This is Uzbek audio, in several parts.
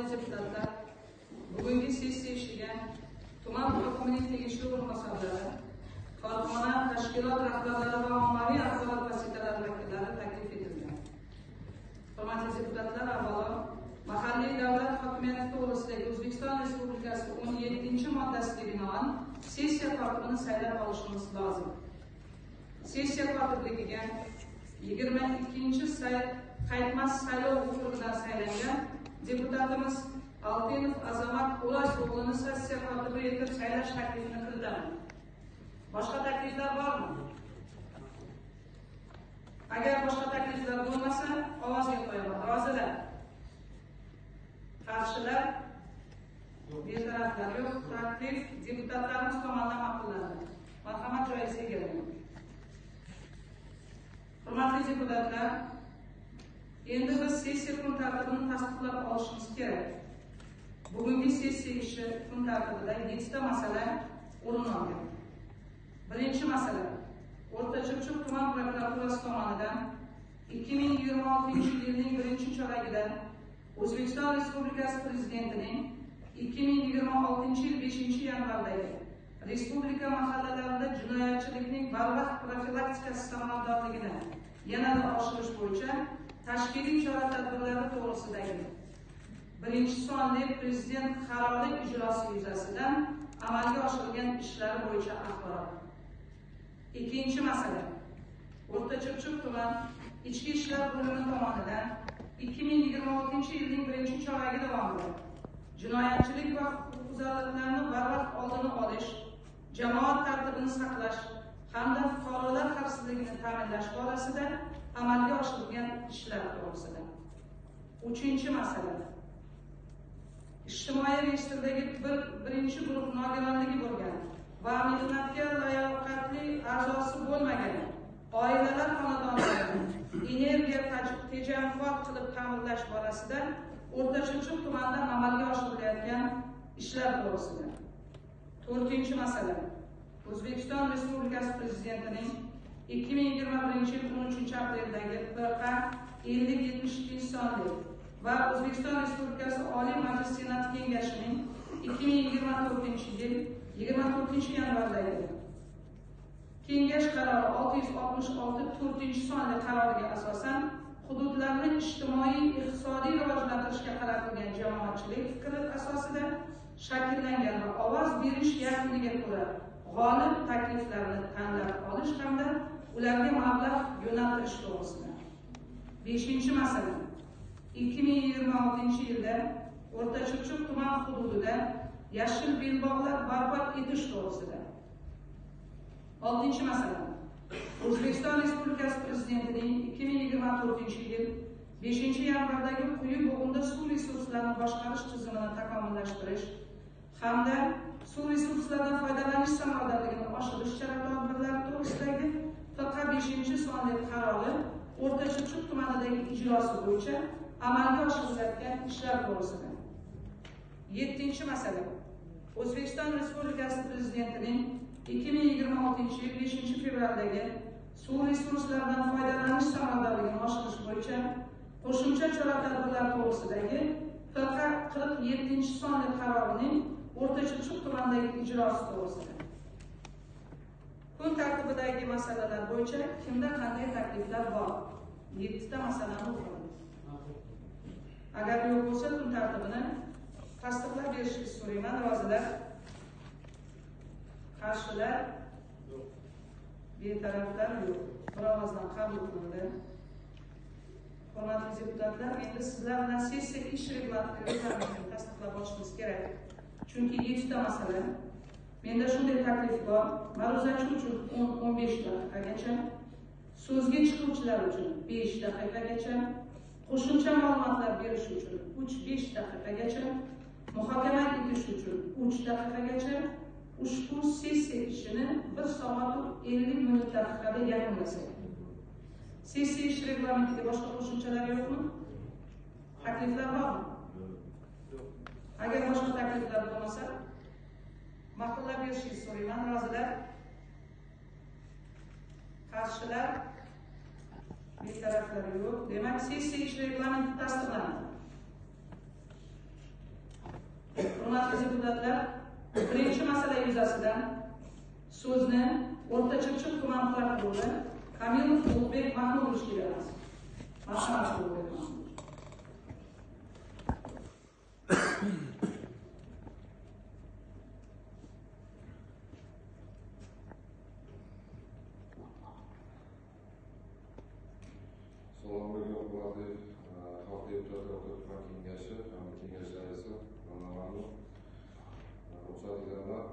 Deputatlar, bugungi sessiya ishiga tuman hokimining tegishli o'rinbosarlari, korxona, tashkilot rahbarlari va ommaviy axborot vositalari vakillari taklif etilgan. Hurmatli deputatlar, avvalo mahalliy davlat hokimiyati to'g'risidagi O'zbekiston Respublikasi 17-moddasiga binoan sessiya kotibini saylab olishimiz lozim. Sessiya kotibligiga 22-chi qaytmas saylov okrugidan saylangan deputatimiz Altinov Azamat O'lash o'g'lini sessiya kotibi etib saylash taklifini kiritaman. Boshqa takliflar bormi? Agar boshqa takliflar bo'lmasa, ovozga qo'yaman. Rozilar? Qarshilar? Betaraflar yo'q. Taklif deputatlarimiz tomonidan ma'qullandi. Marhamat, joyingizga keling. Hurmatli deputatlar, endi biz sessiya kun tartibini tasdiqlab olishimiz kerak. Bugungi sessiya ishi kun tartibida 7 ta masala o'rin olgan. Birinchi masala, O'rta Chirchiq tuman prokuraturasi tomonidan 2026-yilning birinchi choragida O'zbekiston Respublikasi Prezidentining 2026-yil 5-yanvardagi Respublika mahallalarida jinoyatchilikning barvaqt profilaktikasi samaradorligini yanada oshirish bo'yicha tashkiliy chora-tadbirlari to'g'risidagi birinchi sonli Prezident qarori ijrosi yuzasidan amalga oshirilgan ishlar bo'yicha axborot. Ikkinchi masala, O'rta Chirchiq tuman Ichki ishlar bo'limi tomonidan 2026-yilning birinchi choragi davomida jinoyatchilik va huquqbuzarliklarni barvaqt oldini olish, jamoat tartibini saqlash hamda fuqarolar xavfsizligini ta'minlash borasida amalga oshirilgan ishlar to'g'risida. Uchinchi masala, ijtimoiy reyestrdagi birinchi guruh nogironligi bo'lgan va mehnatga layoqatli a'zosi bo'lmagan oilalar xonadonlarini energiya tejamkor qilib ta'mirlash borasida O'rta Chirchiq tumanida amalga oshirilayotgan ishlar to'g'risida. To'rtinchi masala, O'zbekiston Respublikasi Prezidentining 2021-yil 13-apreldagi PQ 5072 sonli va O'zbekiston Respublikasi Oliy Majlis Senati Kengashining 2024-yil 24-yanvardagi Kengash qarori 666 4-sonli qaroriga asosan hududlarni ijtimoiy iqtisodiy rivojlantirishga qaratilgan jamoatchilik fikri asosida shakllangan va ovoz berish yakuniga ko'ra g'olib takliflarni tanlab olish hamda ularga mablag' yo'naltirish to'g'risida. 5-masala, 2026-yilda O'rta Chirchiq tuman hududida yashil belbog'lar barpo etish to'g'risida. 6-masala, O'zbekiston Respublikasi Prezidentining 2024-yil 5-yanvardagi quyi bo'g'inda suv resurslarini boshqarish tizimini takomillashtirish hamda suv resurslaridan foydalanish samaradorligini oshirish chora-tadbirlari to'g'risidagi FQ 5-sonli qarori O'rta Chirchiq tumanidagi ijrosi bo'yicha amalga oshirilayotgan ishlar to'g'risida. 7-masala, O'zbekiston Respublikasi Prezidentining 2026-yil 5-fevraldagi suv resurslaridan foydalanish samaradorligini oshirish bo'yicha qo'shimcha chora-tadbirlar to'g'risidagi FQ 47-sonli qarorining O'rta Chirchiq tumanidagi ijrosi to'g'risida. Kun tartibidagi masalalar bo'yicha kimda qanday takliflar bor? 7 ta masalani o'qidim. Agar yo'q bo'lsa, kun tartibini tasdiqlab berishni so'rayman. Rozilar? Qarshilar? Betaraflar yo'q. Bir ovozdan qabul qilindi. Hurmatli deputatlar, endi sizlar bilan sessiya ish reglamentini tasdiqlab olishimiz kerak. Chunki 7 ta masala. Menda shunday taklif bor. Ma'ruzachi uchun 10-15 daqiqagacha, so'zga chiquvchilar uchun 5 daqiqagacha, qo'shimcha ma'lumotlar berish uchun 3-5 daqiqagacha, muhokama etish uchun 3 daqiqagacha ushbu sessiya ishini 1 soat 50 minut daqiqada yakunlasak. Sessiya ish reglamentiga boshqa qo'shimchalar yo'qmi? Takliflar bormi? Yo'q. Agar boshqa takliflar bo'lmasa, ma'qullab berishingizni so'rayman. Rozilar? Qarshilar? Betaraflar yo'q. Demak, sessiya ish reglamenti tasdiqlandi. yuzasidan so'zni O'rta Chirchiq tuman prokurori Kamilov Ulug'bek Mahmudovichga beramiz. Marhamat, Ulug'bek Mahmudovich. Assalomu alaykum, hurmatli xalq deputatlari tuman kengashi hamda kengash raisi Ma'lum. Ruxsat etaman.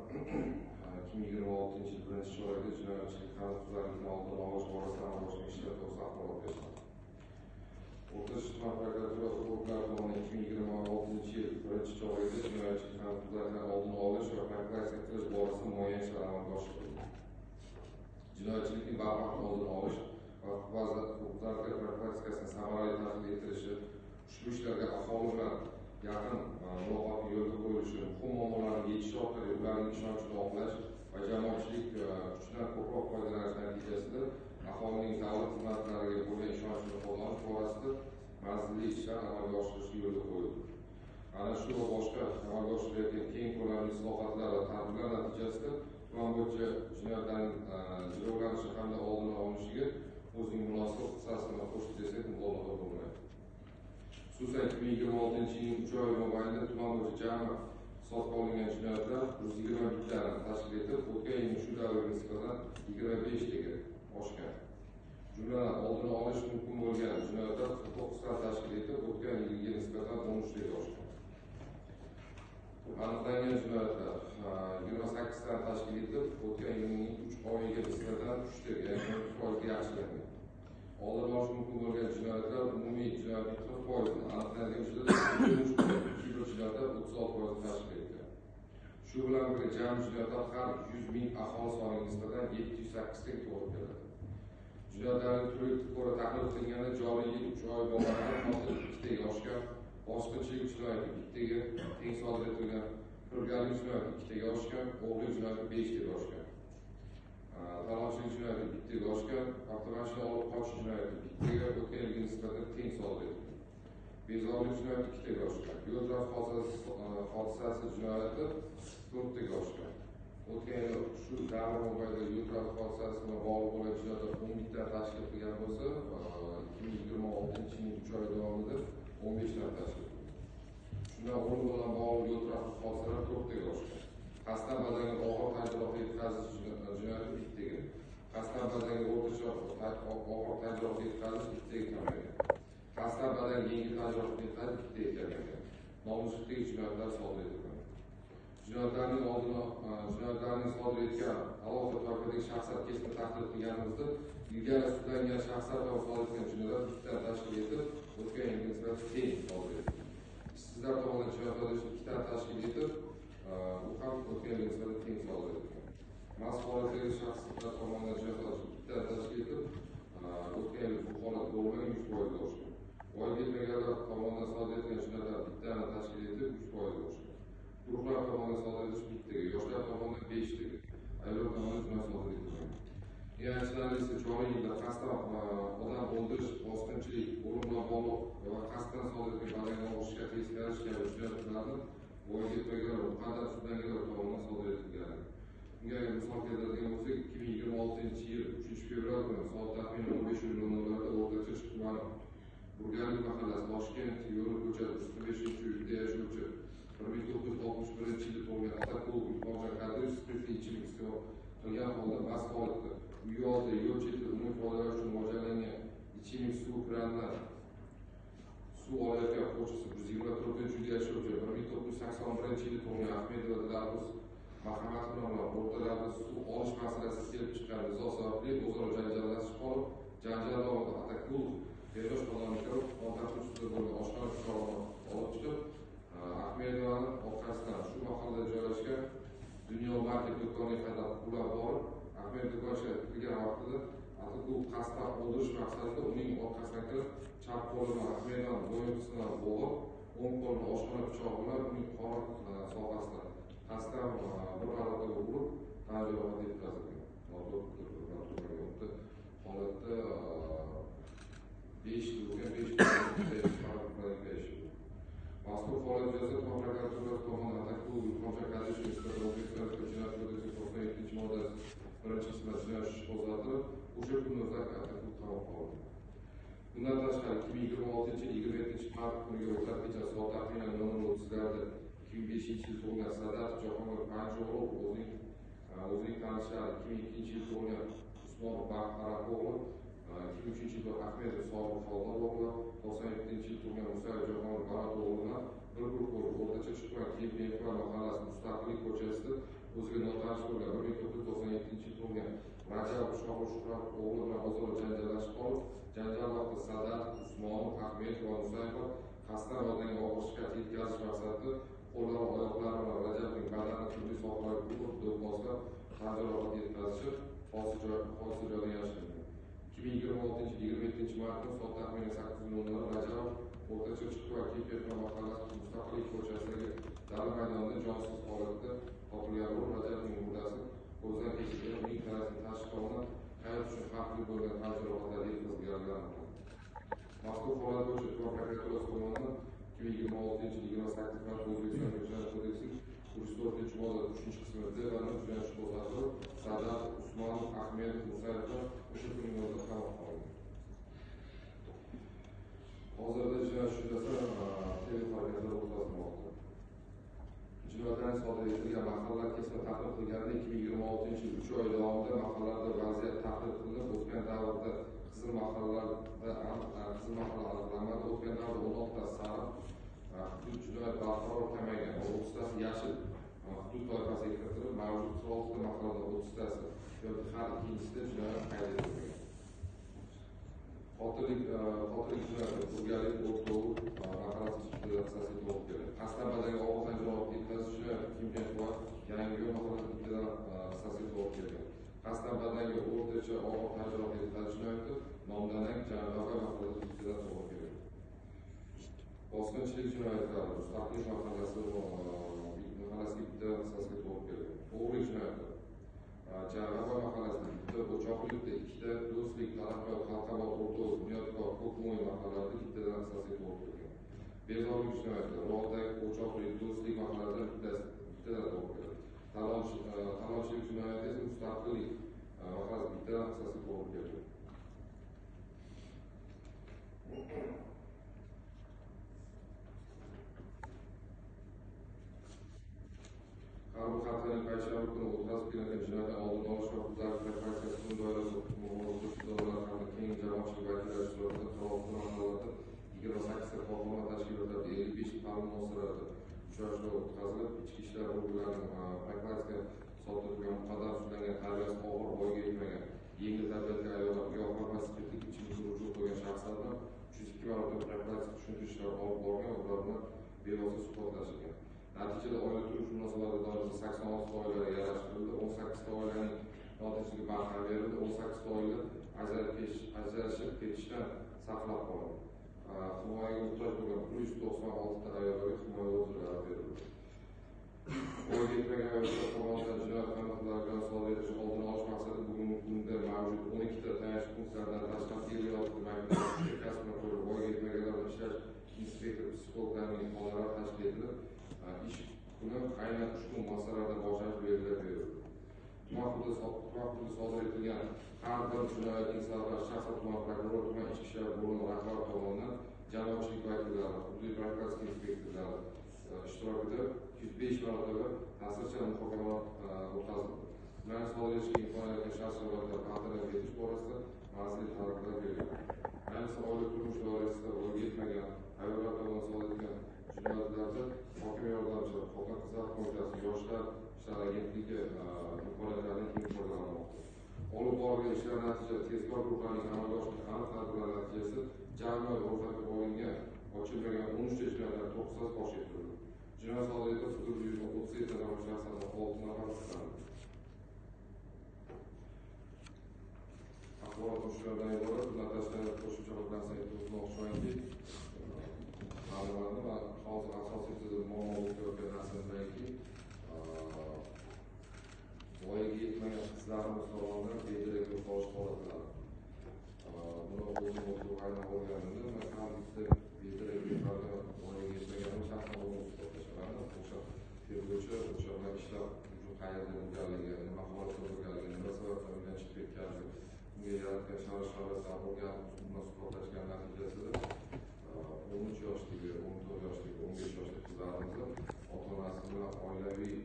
2026-yil birinchi chorakda jinoyatchilik qonunbuzarlikni oldini olish borasida amalga oshirgan ishlar to'g'risida axborot beraman. O'rta Chirchiq tuman prokuraturasi organlari tomonidan 2026-yil birinchi chorakda jinoyatchilik qonunbuzarlikni oldini olish va profilaktika qilish borasida muayyan ishlar amalga oshirildi. Jinoyatchilikning barvaqt oldini olish va huquqbuzarliklar profilaktikasini samarali tashkil etilishi, ushbu ishlarga aholi bilan yaqin muloqotni yo'lga qo'yilishi, muhim muammolarni yechish orqali ularning ishonchini oqlash va jamoatchilik kuchidan ko'proq foydalanish natijasida aholining davlat xizmatlariga bo'lgan ishonchini qozonish borasida manzilli ishlar amalga oshirilishi yo'lga qo'yildi. Ana shu va boshqa amalga oshirilayotgan keng ko'lamli islohotlar va tadbirlar natijasida tuman bo'yicha jinoyatlarning jilovlanishi hamda oldini olinishiga o'zining munosib hissasini qo'shdi desak mubolag'a bo'lmaydi. Xususan, 2026-yilning 3 oy mobaynida tuman bo'yicha jami hisobga olingan jinoyatlar 121 tani tashkil etib, o'tgan yilning shu davriga nisbatan 25 taga oshgan. Jumladan, oldini olish mumkin bo'lgan jinoyatlar 49 tani tashkil etib, o'tgan yilga nisbatan 13 taga oshgan. Aniqlangan jinoyatlar 28 tani tashkil etib, o'tgan yilning 3 oyiga nisbatan 3 taga, ya'ni 12% ga yaxshilangan. Oldini olish mumkin bo'lgan jinoyatlar umumiy jinoyatning 40%ni, aniqlangan jinoyatlar 36% tashkil etgan. Shu bilan birga jami jinoyatlar har 100 ming aholi soniga nisbatan 708 taga to'g'ri keladi. Jinoyatlarning turiga ko'ra tahlil qilinganda joriy yil 3 oy mobaynida qotil 2 taga oshgan, bosqinchilik jinoyati 1 taga teng sodir etilgan, firibgarlik jinoyati 2 taga oshgan, o'g'rilik jinoyati 5 taga oshgan, talonchilik jinoyati 1 taga oshgan, avtomashina olib qochish jinoyati 1 taga o'tgan yilga nisbatan teng sodir etilgan, bezorilik jinoyati 2 taga oshgan, yo'l transport hodisasi jinoyati 4 taga oshgan. O'tgan yil shu davr mobaynida yo'l transport hodisasi bilan bog'liq bo'lgan jinoyatlar 11 ta tashkil qilgan bo'lsa, 2026-yilning 3 oy davomida 15 ta tashkil qilgan. Shundan o'lim bilan bog'liq yo'l transport hodisalari 4 taga oshgan. Qasddan badanga og'ir tan jarohati yetkazish jinoyati 1 taga, qasddan badanga o'rtacha og'ir tan jarohati yetkazish 2 taga kamaygan, qasddan badanga yengil tan jarohati yetkazish 2 taga kamaygan. Nomuslikdagi jinoyatlar sodir etilgan. Jinoyatlarning oldini jinoyatlarning sodir etgan alohida toifadagi shaxslar kesimida tahlil qilganimizda ilgari sudlangan shaxslar tomonidan sodir etgan jinoyatlar 2 ta tashkil etib, o'tgan yilga nisbatan teng sodir etilgan. Ishsizlar tomonidan jinoyat sodir etish 2 ta tashkil etib, u ham o'tgan yilga nisbatan teng sodir etilgan. Mast holatdagi shaxslar tomonidan jinoyat sodir etish 2 ta tashkil etib, o'tgan yil bu holat bo'lmagan 100% ga oshgan. Voyaga yetmaganlar tomonidan sodir etilgan jinoyatlar 1 tani tashkil etib, 100% ga oshgan. Guruhlar tomonidan sodir etilish 1 taga, yoshlar tomonidan 5 taga, ayollar tomonidan jinoyat sodir etilgan. Eng achinarlisi, joriy yilda qasddan odam o'ldirish, bosqinchilik, o'lim bilan bog'liq va qasddan sodir etilgan badanga og'ir shikast yetkazish kabi jinoyatlarni voyaga yetmaganlar, muqaddam sudlanganlar tomonidan sodir etilgan. Bunga agar misol keltiradigan bo'lsak, 2026-yil 3 fevral kuni soat taxminan 15:00larda O'rta Chirchiq tumani Burganlik mahallasi Toshkent yo'li ko'chasi 35-uyda yashovchi 1961-yilda tug'ilgan Atakulov Ilhomjon Qadirovich spirtli ichimlik iste'mol qilgan holda mast holatda uyi oldida yo'l chetida umumiy foydalanish uchun mo'ljallangan ichimlik suv kranidan suv olayotgan qo'shnisi 124-uyda yashovchi 1981-yilda tug'ilgan Ahmedova Dilafruz Mahamatovna bilan o'rtalarida suv olish masalasi kelib chiqqan nizo sababli o'zaro janjallashib qolib, janjal davomida Atakulov Berdosh xonadoniga kirib, qon ustida bo'lgan oshxona pichog'ini olib chiqib, Ahmedovani orqasidan shu mahallada joylashgan Dunyo market do'koniga qadar quvlab borib, Ahmed do'konchiga kirgan vaqtida Atakulov qasddan o'ldirish maqsadida uning orqasidan kirib, chap qo'li bilan Ahmedovani bo'yin qismidan bo'g'ib, o'ng qo'li bilan oshxona pichog'i bilan uning qorin sohasidan qasddan bir marotaba urib, tan jarohati yetkazilgan. Holatda 5 bo'lgan 5. Mazkur holat yuzasidan tuman prokuraturasi tomonidan Atakul Ilhomjon Kadirov nisbatan O'zbekiston Jinoyat kodeksining 97-moddasi 1-qismida jinoyat ishi qo'zg'atilib, o'sha kunni o'zida Atakul qamoqqa olindi. Bundan tashqari 2026-yil 27 mart kuniga o'rta kecha soat taxminan 00:30larda 2005-yil tug'ilgan Sadat Jahongir Panjio'g'li o'zining tanishlari 2002-yil tug'ilgan Usmonov Baxt Arapo'g'li, 2003-yil Ahmedov Sobir Xoldo'g'li, 97-yil tug'ilgan Musayev Jahongir Baroto'g'li bilan bir guruh bo'lib O'rtacha Chiqma Kempinxon mahallasi Mustaqillik ko'chasida o'ziga notanish bo'lgan 1997-yil tug'ilgan Rajabov Shohur Shuhrat o'g'li bilan o'zaro janjallashib qolib, janjal vaqtida Sadat, Usmonov, Ahmedov va Musayevlar qasddan odamga og'ir shikast yetkazish maqsadida qo'llari, oyoqlari bilan Rajabning badanini turli sohalarga urib, do'pposlab tan jarohati yetkazishib, hodisa joyidan yashiringan. 2026-yil 27 mart kuni soat taxminan 8:00da Rajabov O'rtacha Chiqva Kempinxon mahallasi Mustaqillik ko'chasidagi dala maydonida jonsiz holatda topilgan bo'lib, Rajabning murdasi ko'zdan kechirilgan, uning tanasining tashqi tomonidan hayot uchun xavfli bo'lgan tan jarohatlari yetkazilganligi aniqlandi. Mazkur holat bo'yicha tuman prokuraturasi tomonidan 2026-yil 28 mart O'zbekiston Jinoyat kodeksining 104-modda 3-qismi D va N jinoyat ishi qo'zg'atilib, Sadat, Usmonov, Ahmedov, Musayevlar o'sha kunning o'zida qamoqqa olingan. Hozirda jinoyat ishi yuzasidan tergov harakatlari o'tkazilmoqda. Jinoyatlarning sodir etilgan mahallalar keskin tahlil qilganda 2026-yil 3 oy davomida mahallalarda vaziyat tahlil qilinib, o'tgan davrda qizil mahallalarda qizil mahalla aniqlanmadi. O'tgan davrda 16tasi sariq hudud jinoyat barqaror kamaygan va 30tasi yashil hudud toifasiga kiritilib, mavjud 46ta mahallada 30tasi yoki har ikkinchisida jinoyat qayd etilmagan. Qotillik jinoyati Turgalik O'rto'g'u mahallasi hissasiga to'g'ri keladi. Qasddan badanga og'ir tan jarohati yetkazish jinoyati Kimpenxon Yangiyo'l mahallasi bittadan hissasiga to'g'ri kelgan. Qasddan badanga o'rtacha og'ir tan jarohati yetkazish jinoyati Nomdanang Jangovar mahallasi bittadan to'g'ri kelgan. Bosqinchilik jinoyatlari Mustaqillik mahallasiga bitta hissasiga to'g'ri kelgan. O'g'rilik jinoyati Jangovar mahallasida bitta, O'choqlikda ikkita, Do'stlik, Taraqqiyot, Xalqobod, O'rto'z, Bunyodkor, Ko'kmo'y mahallalarida bittadan hissasiga to'g'ri kelgan. Bezorilik jinoyati Ro'dak, O'choqlik, Do'stlik mahallalarida bittadan to'g'ri kelgan. Talonchilik jinoyati esa Mustaqillik mahallasi bittadan hissasiga to'g'ri kelgan. Har bir haftaning payshanba kuni o'tkazib kelingan jinoyatlar oldini olish va huquqlar profilaktikasi kuni doirasida huquq idoralari hamda keng jamoatchilik vakillari ishtirokida 46 mahallalarda 28 ta korxona tashkilotlarida 55 ta'lim muassasalarida uchrashuvlar o'tkazilib, ichki ishlar organlarining profilaktika sodir qilgan muqaddam sudlangan, tarbiyasi og'ir, voyaga yetmagan, yengil tabiatli ayollar, giyohvand va spirtli ichimlikka ruju qo'ygan shaxslar bilan 302 marotaba profilaktik tushuntirish ishlari olib borilgan, ular bilan bevosita suhbatlashilgan. Natijada oila turmush munosabatlari doirasida 86 oilalar yarashtirildi, 18 ta oilaning notinchligiga barham berildi, 18 ta oila ajrashib ketishdan saqlab qolindi. Himoyaga muhtoj bo'lgan 196 ta ayollarga himoya orderlari berildi. Voyaga yetmagan ayollar tomonidan jinoyat qilmiqlari sodir etilishi oldini olish maqsadida bugungi kunda mavjud 12 ta tayanch punktlaridan tashqari 56 maktab kasbini qo'yib voyaga yetmaganlar bilan ishlash inspektor psixologlarning xonalari tashkil etilib, ish kuni aynan ushbu muassasalarda boshlanishi belgilab berildi. Tuman hududida sodir etilgan har bir jinoyatning sabablari shaxsan tuman prokurori, tuman ichki ishlar bo'limi rahbari tomonidan jamoatchilik vakillari, hududiy profilaktika inspektorlari ishtirokida 205 marotaba ta'sirchan muhokamalar o'tkazildi. Ularni sodir etishga imkon yaratgan shaxs sharoitlar bartaraf etish borasida manzilli tadbirlar belgilandi. Ayniqsa oila turmush doirasida voyaga yetmagan ayollar tomonidan sodir etilgan jinoyatlarda hokim yordamchilari, xotin-qizlar qo'mitasi, yoshlar ishlari agentligi imkoniyatlaridan keng foydalanmoqda. Olib borilgan ishlar natijasida tezkor guruhlarning amalga oshirgan aniq tadbirlar natijasida jami ro'yxatga olingan ochilmagan 13 ta jinoyatlar 9tasi fosh etildi. Jinoyat sodir etib sudga buyurgan 37 nafar shaxsdan 6 nafar ushlandı. Axborot shulardan iborat. Bundan tashqari qo'shimcha bir narsa aytib o'tmoqchimanki, ma'lumotni va hozir asosiy bizda muammo bo'lib turgan narsa nimaki, voyaga yetmagan qizlarimiz tomonidan bedarak yo'qolish holatlari. Buni o'zim o'tirib aynan o'rgandim. Man har bitta bedarak yo'qolgan voyaga yetmagan shaxslar bo'yicha o'sha bilan ishlab qayerda bo'lganligi, nima holatda bo'lganligi, nima sababdan uydan chiqib ketganligi, unga yaratgan shart-sharoitlarni o'rganib, bilan suhbatlashgan natijasida 13 yoshdagi, 14 yoshdagi, 15 yoshli qizlarimizni ota-onasi bilan oilaviy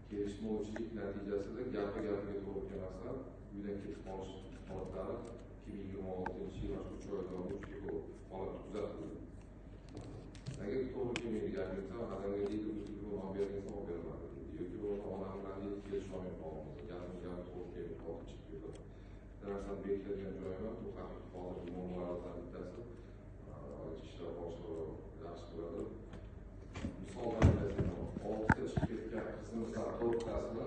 kelishmovchilik natijasida gapi-gapiga to'g'ri kelmasdan uydan ketib qolish holatlari 2026-yil 3 oy davomida juda ko'p holat kuzatildi. Agar to'g'ri kelmaydi gapingiz, odamga deydi, bu telefonni olib bering, olib bermadi deydi. Yoki bo'lmasa onam bilan deydi, kelisholmay qolamiz, gapimiz gapi to'g'ri kelmay qoldi, chiqib ketadi. Bitta narsani berkitadigan joyi bor, bu haqiqiy hozirgi muammolardan bittasi. Ichki ishlar boshlig'i yaxshi biladi. Misol oltita chiqib ketgan qizimizlar to'rttasini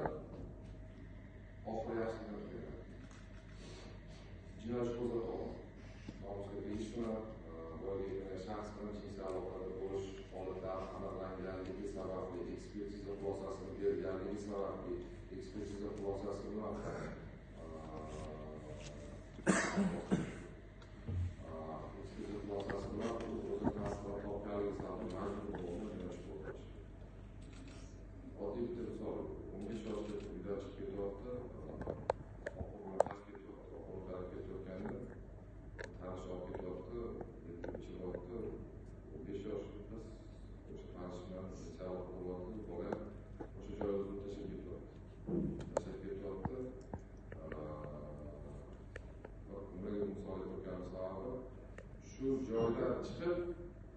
oxiri yaxshi tugagan. Jinoyat qo'zg'ata olmadi. Nomusga tegish bilan, boyga yetmagan shaxs bilan jinsiy aloqada bo'lish holatlari aniqlanganligi sababli, ekspertiza xulosasini berganligi sababli, ekspertiza xulosasi bilan ekspertiza xulosasi bilan u o'zi tasdiqlab topganligi sababli majbur bo'ldi jinoyat qo'zg'atish. Oddiy bitta misol, 15 yoshda uydan chiqib ketyapti, ketayotganda tanishi olib ketyapti, ichiryapti, 15 yoshli qiz o'sha tanishi bilan jinsiy aloqa bo'lyapti, bola o'sha joyda o'zini tashlab ketyapti. Tashlab ketyapti. Nimaga misol aytayotganim sababi, shu joydan chiqib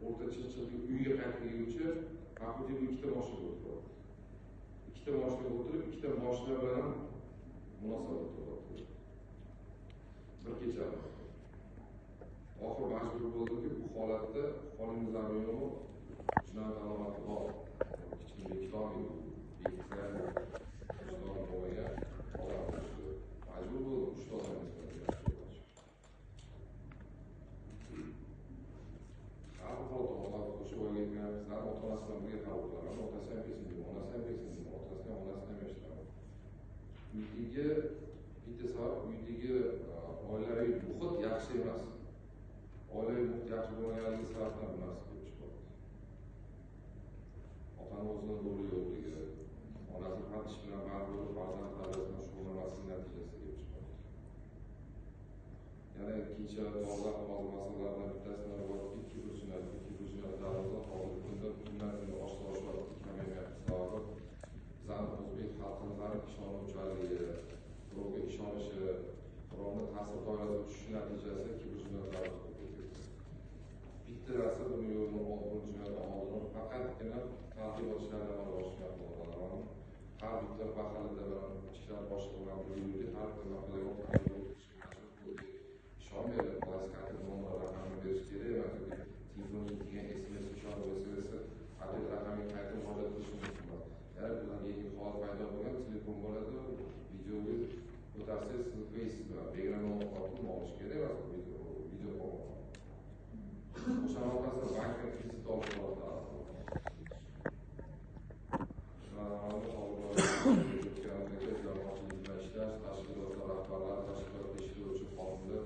O'rta Chirchiqdagi uyga qaytib kelguncha Mahmudiyga ikkita mashinaga o'tiryapti. Ikkita mashinaga o'tirib, ikkita mashina bilan munosabat qilyapti. Bir kecha oxir majbur bo'ldimki, bu holatda qo'limizdan yo'q, jinoyat alomati bor. Hech kim bekitolmaydi, bekitsa ham vijdoni bo'lmagan holat. Majbur bo'ldim, 3 ta odam har bir holatda o'sha voyaga yetgan qizlar ota-onasi bilan birga qabul qilaman. Otasi ham kelsin deyman, onasi ham kelsin deyman, otasi ham onasini ham eshitaman. Uydagi bitta sabab, uydagi oilaviy muhit yaxshi emas. Oilaviy muhit yaxshi bo'lmaganligi sababdan bu narsa kelib chiqyapti. Otani o'zini roli yo'qligi, onasi faqat ish bilan band bo'lib, farzand tarbiyasi bilan shug'ullanmasligi natijasida kelib chiqyapti. Yana ikkinchi dolzarb hozir masalalardan bittasini bo'lyaptiki, kiberjinoyatlarimiz hozirgi kunda kundan kunga oshib oshyapti, kamaymayapti. Sababi bizani o'zbek xalqimizning ishonuvchanligi, birovga ishonishi, birovni ta'sir doirasiga tushishi natijasida kiberjinoyatlarimiz ko'payib ketdi. Bitta narsa buni yo'lini oldini oldini faqatgina targ'ibot ishlarini amalga oshiryapti. Har bitta mahallada bilan ishlar boshlig'i bilan birga yurdik, har bitta mahallaga ishonmaydi, bolasi qayta nomer raqamini berish kerak emas, yoki telefonga kelgan SMS ishonib SMS adad raqamiga qayta murojaat qilish mumkin emas. Yana bundan keyin holat paydo bo'lgan, telefon bo'ladi, videoga ko'tarsangiz sizni Face bilan belgilangan ma'lumotni olish kerak emas, video qo'ng'iroq. O'shani orqasidan bankdan kredit olish holatlari. Jamoatchilik bilan ishlash, tashkilotlar rahbarlari, tashkilotda ishlovchi xodimlar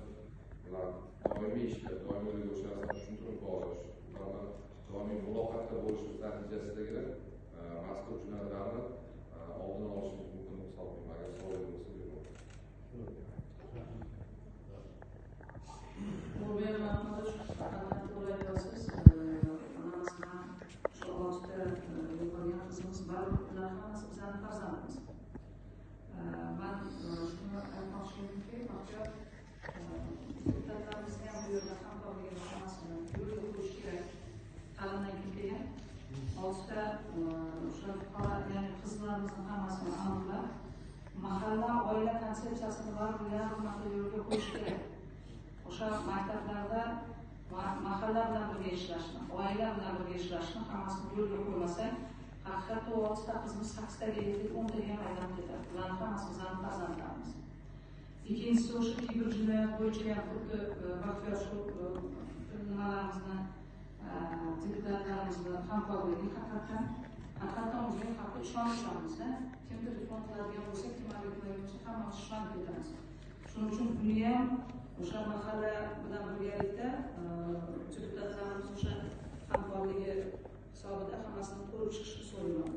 bilan doimiy ishlab, doimiy o'sha narsani tushuntirib borish, ular bilan doimiy muloqotda bo'lish natijasidagina mazkur jinoyatlarni oldini olishimiz mumkin deb hisoblayman. Agar savol bo'lsa, beraman. Ulug'bek Mahmudovich, to'g'ri aytasiz. Mana masalan, shu oltita yo'qolgan qizimiz baribir ular hammasi bizani farzandimiz. Man shuni aytmoqchi edimki, Baxtiyor, deputatlarimizni ham bu yerda hamkorligini hammasini yo'lga qo'yish kerak. Ta'limdan keyin kelgan oltita o'sha fuqaro, ya'ni qizlarimizni hammasini aniqlab, mahalla oila konsepsiyasini baribir yarim marta yo'lga qo'yish kerak. O'sha maktablarda mahalla bilan birga ishlashni, oila bilan birga ishlashni hammasini yo'lga qo'ymasak, haqiqatda u oltita qizimiz 8taga yetib, 10taga ham aylanib ketadi. Bularni hammasi bizani farzandlarimiz. Ikkinchisi o'sha kiberjinoyat bo'yicha ham xuddi Baxtiyor shu nimalarimizni, deputatlarimizni hamkorligi haqiqatdan o'zbek xalqi ishonishamiz-da. Kim telefon qiladigan bo'lsa, kim aloqa qiladigan bo'lsa, hammamiz ishonib ketamiz. Shuning uchun buni ham o'sha mahalla bilan birgalikda deputatlarimiz o'sha hamkorligi hisobida hammasini ko'rib chiqishni so'rayman.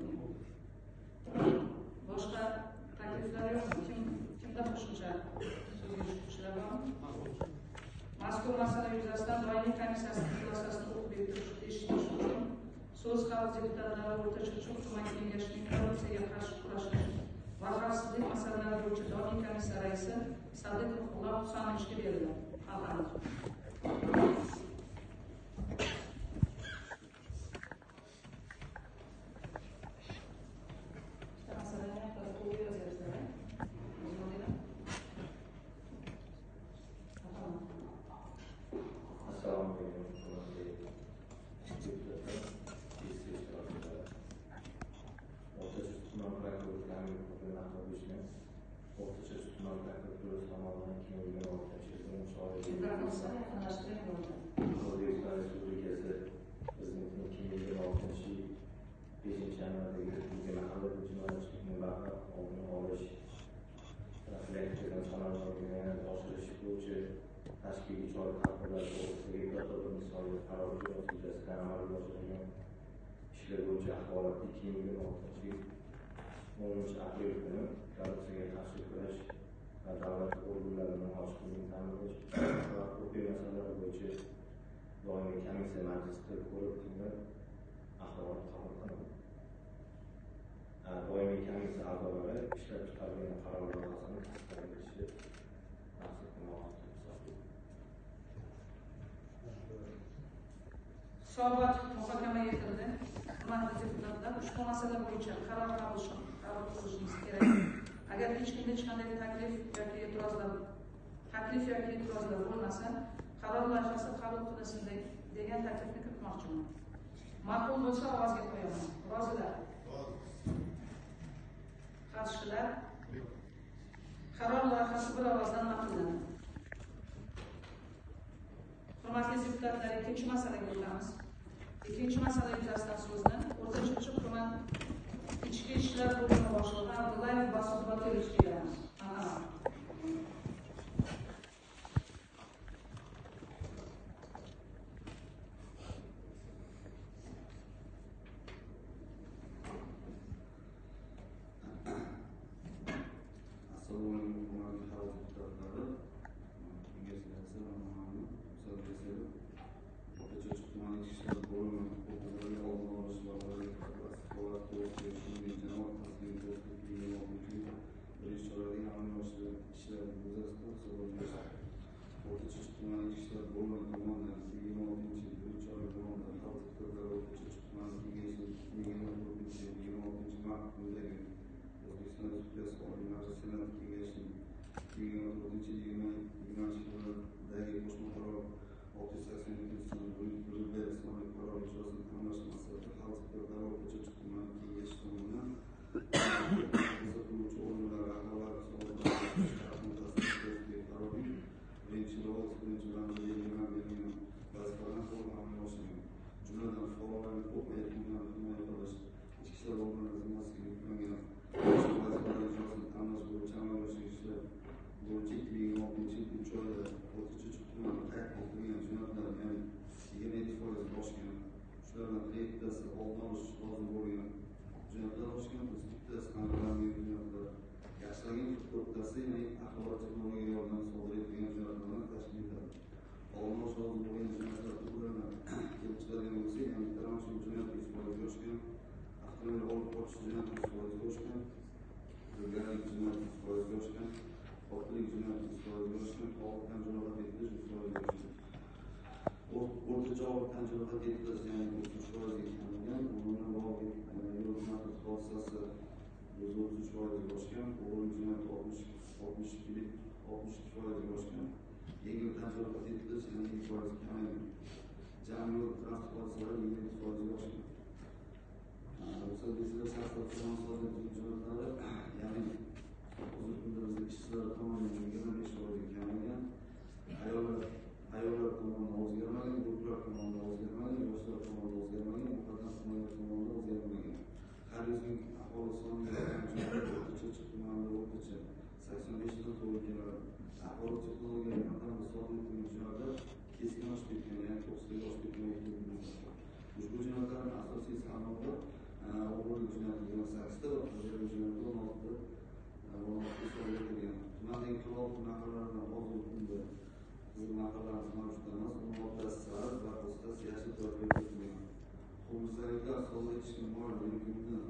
Boshqa takliflar yo'qmi? Kimda qo'shimcha so'zga chiquvchilar bormi? Mazkur masala yuzasidan doimiy komissiyasining xulosasini o'qib eshitish uchun so'z xalq deputatlari O'rta Chirchiq tuman kengashining korrupsiyaga qarshi kurashish va xavfsizlik masalalari bo'yicha doimiy komissiya raisi Sadiqov G'ulom Husanovичga beriladi. Marhamat. Assalomu alaykum, hurmatli deputatlar, sessiya ishtirokchilari. O'rta Chirchiq tuman prokuraturasi O'rta Chirchiq tuman prokuraturasi tomonidan 2026-yil O'zbekiston Respublikasi Prezidentining 2026-yil 5-yanvardagi mahalla jinoyatchilikning oldini olish, profilaktika samaradorligini yanada oshirish bo'yicha tashkiliy chora tadbirlar to'g'risidagi 1 sonli qaror ijrosi yuzasidan amalga oshirilgan ishlar bo'yicha axborot 2026-yil 10 aprel kuni korrupsiyaga qarshi kurash va davlat organlarining ochiqligini ta'minlash va huquqiy masalalar bo'yicha doimiy komissiya majlisida ko'rib tinglab axborot qabul qilindi. Doimiy komissiya a'zolari ishlab chiqarilgan qaror loyihasini tasdiqlab berishi maqsadga muvofiq deb hisoblaydi. Hisobot muhokama etildi. Hurmatli deputatlar, ushbu masala bo'yicha qaror qabul qilishimiz kerak. Agar hech kimda hech qanday taklif yoki e'tirozlar bo'lmasa, qaror loyihasi qabul qilinsin degan taklifni kiritmoqchiman. Ma'qul bo'lsa ovozga qo'yaman. Rozilar? Qarshilar? Qaror loyihasi bir ovozdan ma'qullandi. Hurmatli deputatlar, ikkinchi masalaga o'tamiz. Ikkinchi masala yuzasidan so'zni O'rta Chirchiq tuman Ichki ishlar bo'limi boshlig'i Abdullayev Basir Botirovichga beramiz. Marhamat. Assalomu alaykum, hurmatli xalq deputatlari, kengash raisi va ruxsat bersangiz, O'rta Chirchiq tuman Ichki ishlar bo'limi huquqbuzarlik oldini olish va holat to'g'risidagi shuningdek jamoat xavfsizligi to'g'risidagi 2026-yil birinchi chorakdagi amalga oshirilgan ishlar yuzasidan hisobot berish. O'rta Chirchiq tuman Ichki ishlar bo'limi tomonidan 2026-yil birinchi chorak davomida xalq deputatlari O'rta Chirchiq tuman kengashining 2024-yil 26-mart kunidagi O'zbekiston Respublikasi Oliy Majlisi Senati Kengashining 2024-yil 20-fevraldagi qo'shma qaror 687 sonli B sonli qaror ijrosini ta'minlash maqsadida xalq deputatlari O'rta Chirchiq tuman kengashi tomonidan muhofaza qiluvchi organlar rahbarlari hisobotlari to'g'risidagi qarorning 1-ilovasi 1-ramzi belgilangan vazifalarni to'liq amalga oshirgan. Jumladan, fuqarolarning huquq va erkinliklarini himoya qilish, ichki ishlar organlari zimmasiga yuklangan vazifalar ijrosini ta'minlash bo'yicha amalga oshirilgan ishlar bo'yicha 2026-yil 3 oyda O'rta Chirchiq tumanida qayd etilgan jinoyatlar, ya'ni 27% oshgan. Shulardan 47tasi oldini olish lozim bo'lgan jinoyatlar oshgan, 32tasi aniqlangan jinoyatlar yaxshilangan, 44tasi ya'ni axborot texnologiya yordamida sodir etilgan jinoyatlardan tashkil etadi. Oldini olish lozim bo'lgan jinoyatlar turlarini kelib chiqadigan bo'lsak, ya'ni talonchilik jinoyati 100% oshgan, avtomobil olib qochish jinoyati 100% oshgan, firibgarlik jinoyati 100% oshgan, qotillik jinoyati 100% oshgan, og'ir tan jarohati yetkazish 100% oshgan. O'rtacha og'ir tan jarohati yetkazish, ya'ni 33% kamaygan, umuman bog'liq yo'l transport hodisasi 133% oshgan, o'g'irlik jinoyati 62% oshgan, yengil tan jarohati yetkazish, ya'ni 7% kamaygan. Jami yo'l transport hodisalari 27% oshgan. Ruxsat bersangiz, shaxslar tomonidan sodir etilgan jinoyatlari, ya'ni hozirgi kunda bizda ishchilar tomonidan 25% kamaygan, ayollar tomonidan o'zgarmagan, guruhlar tomonidan o'zgarmagan, yoshlar tomonidan o'zgarmagan, muqaddam himoya tomonidan o'zgarmagan. Har 100 ming aholi soniga O'rta Chirchiq tumanida o'rtacha 85 dan to'g'ri keladi. Axborot texnologiyalari yordamida sodir etilgan jinoyatlar keskin oshib ketgan, ya'ni 9 oshib ketgan. Ushbu jinoyatlar sodir etishga moyil yoki undan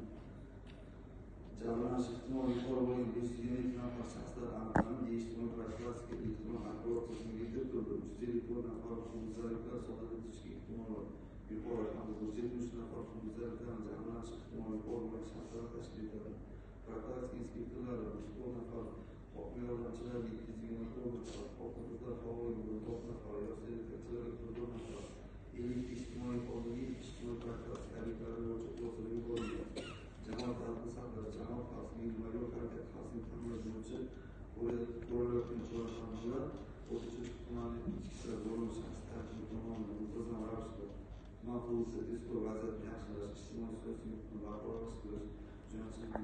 jabrlanish ehtimoli yuqori bo'lgan 522 nafar shaxslar aniqlanib, ijtimoiy profilaktika elektron axborot tizimiga kiritildi. 354 nafar huquqbuzarliklar sodir etishga ehtimoli yuqori hamda 173 nafar huquqbuzarliklardan jabrlanish ehtimoli yuqori bo'lgan shaxslar tashkil etadi. Profilaktika inspektorlari 104 nafar, hokim yordamchilariga 224 nafar, xotin-qizlar faolligi 4 nafar, yosh yetakchilarga 44 nafar, 52 ijtimoiy xodimga ijtimoiy profilaktika obyektlari bo'yicha xulosalar yuborilgan. Jamoat tartibini saqlash, jamoat xavfsizligi va yo'l harakati xavfsizligini ta'minlash bo'yicha ko'rilayotgan chora-tadbirlar O'rta tumani Ichki ishlar bo'limi shaxsiy tarkibi tomonidan muntazam ravishda tuman hududida tezkor vaziyatni yaxshilash, ijtimoiy-siyosiy muhitni barqarorlashtirish, jinoyatchilikni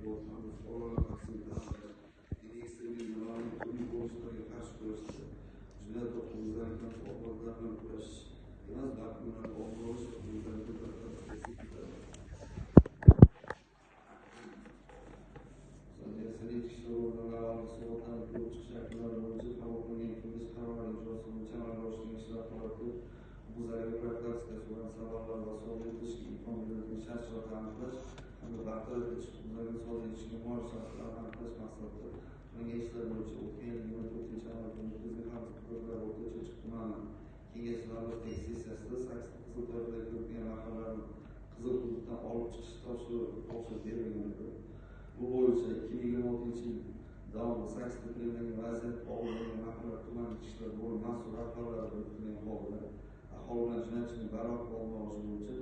yo'l hamda fuqarolar xavfsizligini ta'minlash, diniy ekstremizm va uning turli ko'rinishlariga qarshi kurashda jinoyat va huquqbuzarliklar oqibatlari bilan kurashish emas, balki ularni oldini olish va huquqbuzarliklar profilaktikasi ketadi. Ichki ishlar organlari hisobotlarni ko'rib chiqish yakunlari bo'yicha qabul qilingan kengash qarorlari ijrosi bo'yicha amalga oshirilgan ishlar holati, huquqbuzarlik profilaktikasi, ularning sabablari va sodir etilishiga imkon beradigan shart-sharoitlarni aniqlash hamda bartaraf etish, huquqbuzarlik sodir etishga moyil shaxslarni aniqlash maqsadida qilingan ishlar bo'yicha o'tgan yil 24-yanvar kuni o'tkazilgan Xalq deputatlari O'rta Chirchiq tumani kengashi navbatdagi sessiyasida 8 qizil toifaga kiritilgan mahallalarni qizil hududdan olib chiqish topshiriq berilgan edi. Bu bo'yicha 2026-yil davomida 8 ta belgilangan vaziyat og'ir bo'lgan mahallalar tuman ichki ishlar bo'limi mas'ul rahbarlari biriktirilgan holda aholi bilan jinoyatchilikni barvaqt oldini olish bo'yicha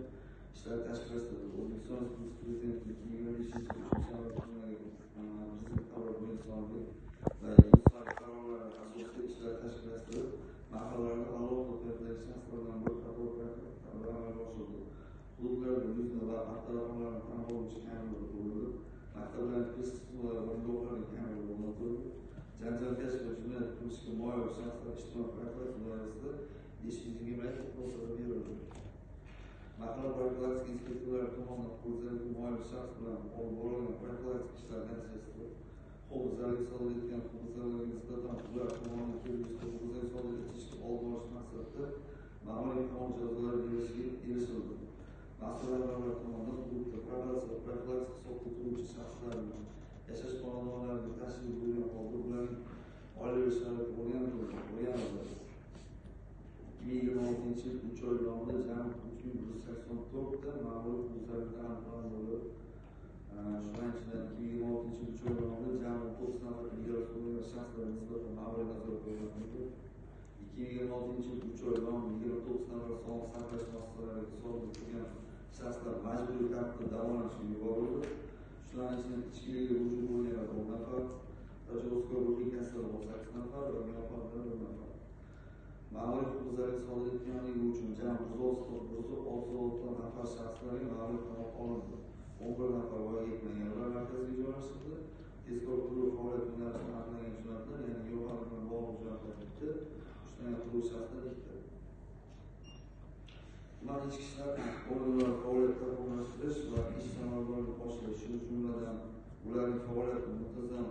ishlar tashkillashtirildi. O'zbekiston Respublikasi Prezidentining 2025-yil 3-yanvar kunidagi Prezident qarori birinchi sonli va ikkinchi sonli qarorlari asosida ishlar tashkillashtirilib, mahallalarda alohida toifadagi shaxslar bilan bir qator tadbirlar amalga oshirildi. Hududlarda yuzni va avtoraqamlarni tan oluvchi kameralar qo'yildi. Maktablarning test qismlari o'rindiqlarning kameralari o'rnatildi. Janjalkash va jinoyat qilishga moyil shaxslar ijtimoiy profilaktika doirasida 522 xulosalar berildi. Mahalla profilaktika inspektorlari tomonidan huquqbuzarlikka moyil shaxs bilan olib borilgan profilaktik ishlar natijasida huquqbuzarlik sodir etgan huquqbuzarlarga nisbatan ular tomonidan kelgusida huquqbuzarlik sodir etishga oldini olish maqsadida ma'muriy qamoq jazolari berishiga erishildi. Mas'ul rahbarlar tomonidan hududda probatsiya va profilaktik hisobda turuvchi shaxslarning yashash xonadonlariga tashrif buyurgan holda ularning oilaviy sharoiti o'rganildi. 2026-yil 3 oy davomida jami 3184 ta ma'muriy huquqbuzarliklar aniqlandi bo'lib, shular ichidan 2026-yil 3 oy davomida jami 9 nafar ilgari surilgan shaxslarga nisbatan ma'muriy nazorat o'rnatildi. 2026-yil 3 oy davomida 29 nafar sog'liqni saqlash muassasalariga sodir qilgan shaxslar majburiy tartibda davolanishga yuborildi. Shularning ichidan ichkilikka ruju bo'lganlar 10 nafar, tajovuzkor ruhiy kasal 18 nafar va giyohvandlar 1 nafar. Ma'muriy huquqbuzarlik sodir etganligi uchun jami 136 nafar shaxslarga ma'muriy qamoq olindi. 11 nafar voyaga yetmaganlar markaziga joylashtirildi. Tezkor qidiruv faoliyati yo'nalishida aniqlangan jinoyatlar, ya'ni giyohvandlik bilan bog'liq jinoyatlar bitta, ushlangan qidiruv shaxslar ikkita. Tuman ichki ishlar organlari faoliyatini takomillashtirish va ish samaradorligini oshirish, shu jumladan ularning faoliyati muntazam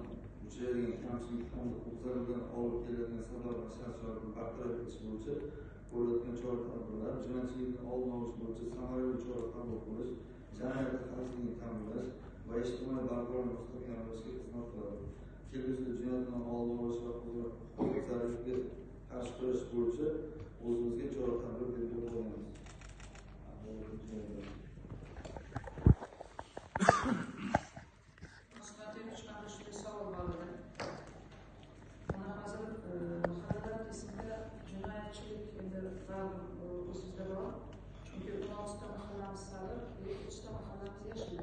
uchraydigan kamchilik hamda huquqbuzarliklardan olib keladigan sabab va shart-sharoitni bartaraf etish bo'yicha ko'rilayotgan chora-tadbirlar, jinoyatchilikni oldini olish bo'yicha samarali chora qabul qilish, jamiyatda xavfsizlikni ta'minlash va ijtimoiy barqarorlikni mustahkamlashga xizmat qiladi. Kelgusida jinoyatni oldini olish va huquqbuzarlikka qarshi kurashish bo'yicha o'zimizga chora-tadbir belgilab qo'yamiz. Savol bor edi. Mana hozir mahallalar kesimida jinoyatchilik endi baribir o'zimizda bor. Chunki 16 ta mahallamiz sariq, 3 ta mahallamiz yashil.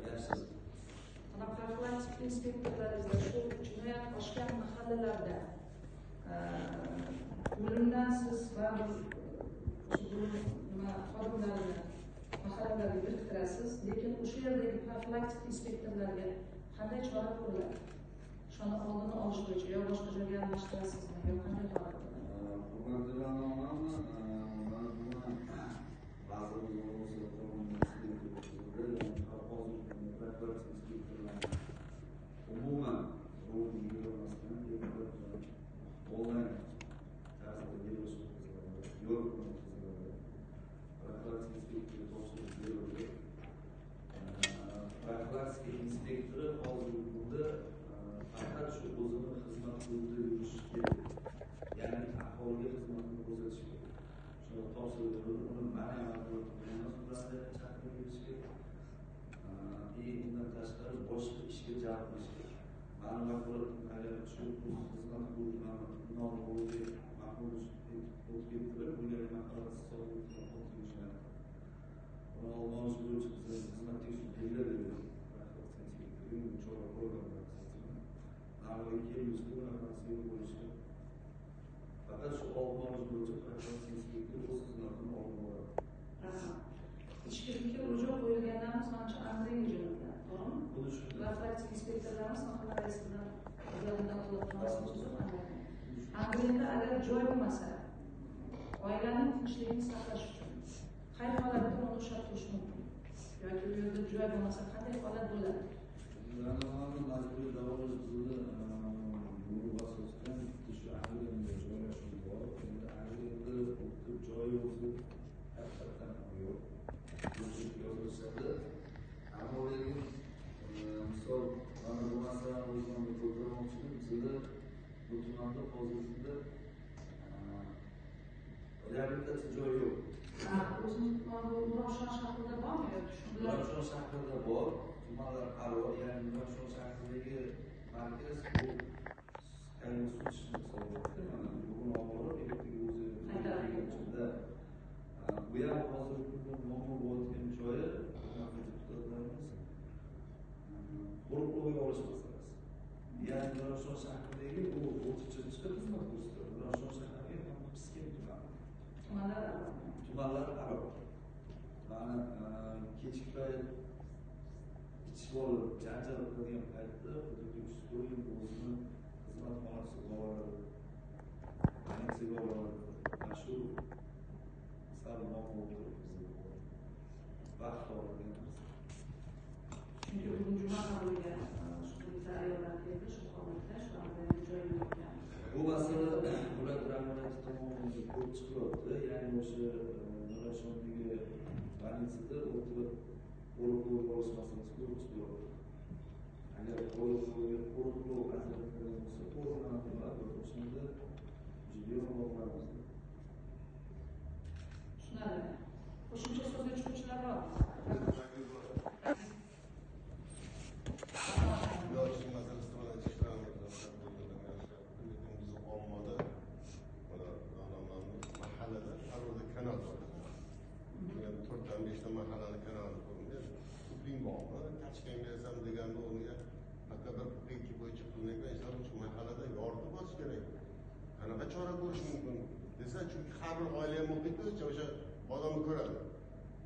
Mana profilaktika inspektorlaringizda shu jinoyat oshgan mahallalarda bo'limdan siz baribir shu bo'lim nima xodimlarini mahallalarga biriktirasiz, lekin o'sha yerdagi profilaktika inspektorlarga qanday chora ko'riladi? Shuni oldini olish bo'yicha yo boshqa joyga almashtirasizmi, yo qanday holat bo'ladi? Hurmatli Ra'no, mana buni vazirimiz o'rinbosari tomonidan hozirgi kunda profilaktika inspektorlari umuman rolni yig'ilmasdan onlayn tarzda yig'ilish o'tkaziladi, yo'l o'tkaziladi. Profilaktika inspektoriga topshiriq berildi. inspektori hozirgi kunda faqat shu o'zini xizmat hududida yurishi kerak. Ya'ni aholiga xizmatini ko'rsatish kerak. Shuni topshiriq berildi, uni mana ularni chaqirib berish kerak. Undan tashqari boshqa ishga jalb qilish kerak. Mani vakolatim agar shu xizmat hududi ma'qul o'tib ketib, bularga mahallasi hisoblanadi. Uni oldini olish bo'yicha biz xizmat tekshiruv belgilab berdik. Chora ko'riladi. Narigi kelgusida bunaqa narsa yo'q bo'lishi. Faqat shu oldini olish bo'yicha profilaktika inspektori o'z xizmatini olib boradi. Rahmat. Ichkilikka urg'u qo'yilganlarimiz manimcha Andreyga jo'natiladi, to'g'rimi? Xuddi shunday. Profilaktika inspektorlarimiz mahalla raisi bilan ulardan Andreyda agar joy bo'lmasa, oilaning tinchligini saqlash uchun qay holatda uni ushlab turish mumkin? Yoki u yerda joy bo'lmasa qanday holat bo'ladi? Ularni majburiy davolash tizimi bu asosdan shu Angrenda joylashuv bor. Endi Angrenda o'tib joyi o'zi haqiqatdan ham yo'q. Yozilishadi. Ammo lekin misol mana bu masalani o'zim ko'tarmoqchiman. Bizda bu tumanda hozirgi kunda reabilitatsiya joyi yo'q. O'zimiz Nurafshon shahrida bormi yoki shu bilan? Nurafshon shahrida bor, tumanlar aro, ya'ni Nurafshon shahridagi markaz bu qayg'usiz hisoblanadi. Mana bugun olib borib, ertaga o'zi qaytaradi. Bu ham hozirgi kunda muammo bo'layotgan joyi, deputatlarimiz qo'riqlovga olish masalasi. Ya'ni Nurafshon shahridagi bu o'tkinchi xizmat ko'rsatadi. Nurafshon shahriga ham Piskent tumani. Tumanlar aro. Mana kechki payt ichib olib janjal qilgan paytda hududga uchastkovoy o'zini xizmat xonasiga boradi, militsiyaga boradi. Mana shu sal muammo bo'lib turibdi bizda. Vaqt oladigan narsa. Chunki bugun juma ham bo'lgan, shu bitta ayollar keldi, shu holatda shu Andreyda joy yo'q ekan. Bu masala viloyat rahbariyati tomonidan ko'rib chiqilyapti. Ya'ni o'sha Nurafshondagi больницада o'tirib qo'riqlovga olish masalasi ko'rib chiqilyapti. Agar qo'riqlov ajratilgan bo'lsa, to'g'rilanadi, o'shanda bemalol qilamiz. Tushunarli. Qo'shimcha so'zga chiquvchilar bormi? Mahallada kanal bor. Yani 4'ten 5'te mahallani kanalini ko'rinadi. Pulling bormi? Tashkent bersam deganda o'rniga hatto bir pullik bo'yicha qilingan ishlar uchun mahallada yoritib borish kerak. Qanaqa chora ko'rish mumkin desa, chunki har bir oila ham muhitda o'sha odamni ko'radi.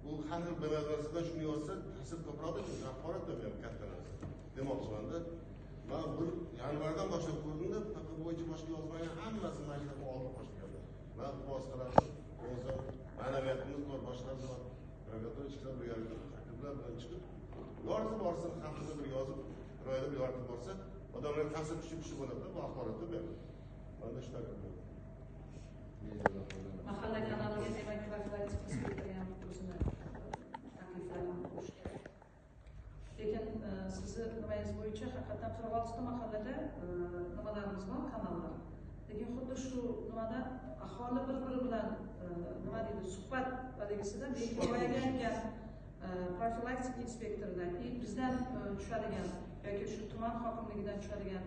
Bu har xil bilmasdan shuni yozsa ta'sir ko'proq, chunki axborot ham katta narsa. Demoqchimanda, men bir yanvardan boshlab ko'rdimda, faqat bo'yicha boshqa yozmagan hammasi mana shu yerga olib qochganlar. Men vositalarni bo'lsa, ma'naviyatimiz bor, boshqalar bor. Prokuratura chiqsa bir yerga takliflar bilan chiqib, yoritib borsin, haftada bir yozib, bir oyda bir yoritib borsa, odamlar ta'sir kuchi kuchi bo'ladi, bu axborotni beradi. Mana shu taklif. Mahalla kanaliga demak profilaktika inspektori ham o'zini takliflarini qo'yishi kerak. Lekin sizni nimangiz bo'yicha haqiqatdan 46 ta mahallada nimalarimiz bor, kanallar. Lekin xuddi shu nimada aholi bir-biri bilan nima deydi, suhbat haligisida boyagi aytgan profilaktika inspektoridan bizdan tushadigan yoki shu tuman hokimligidan tushadigan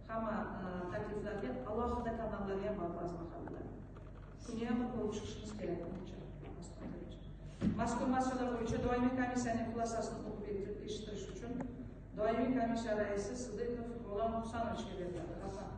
hamma takliflarga alohida kanallar ham bor ba'zi mahallalarda. Buni ham ko'rib chiqishimiz kerak menimcha. Mazkur masala bo'yicha doimiy komissiyaning xulosasini o'qib eshittirish uchun doimiy komissiya raisi Sidiqov G'ulom Husanovichga beriladi. Rahmat.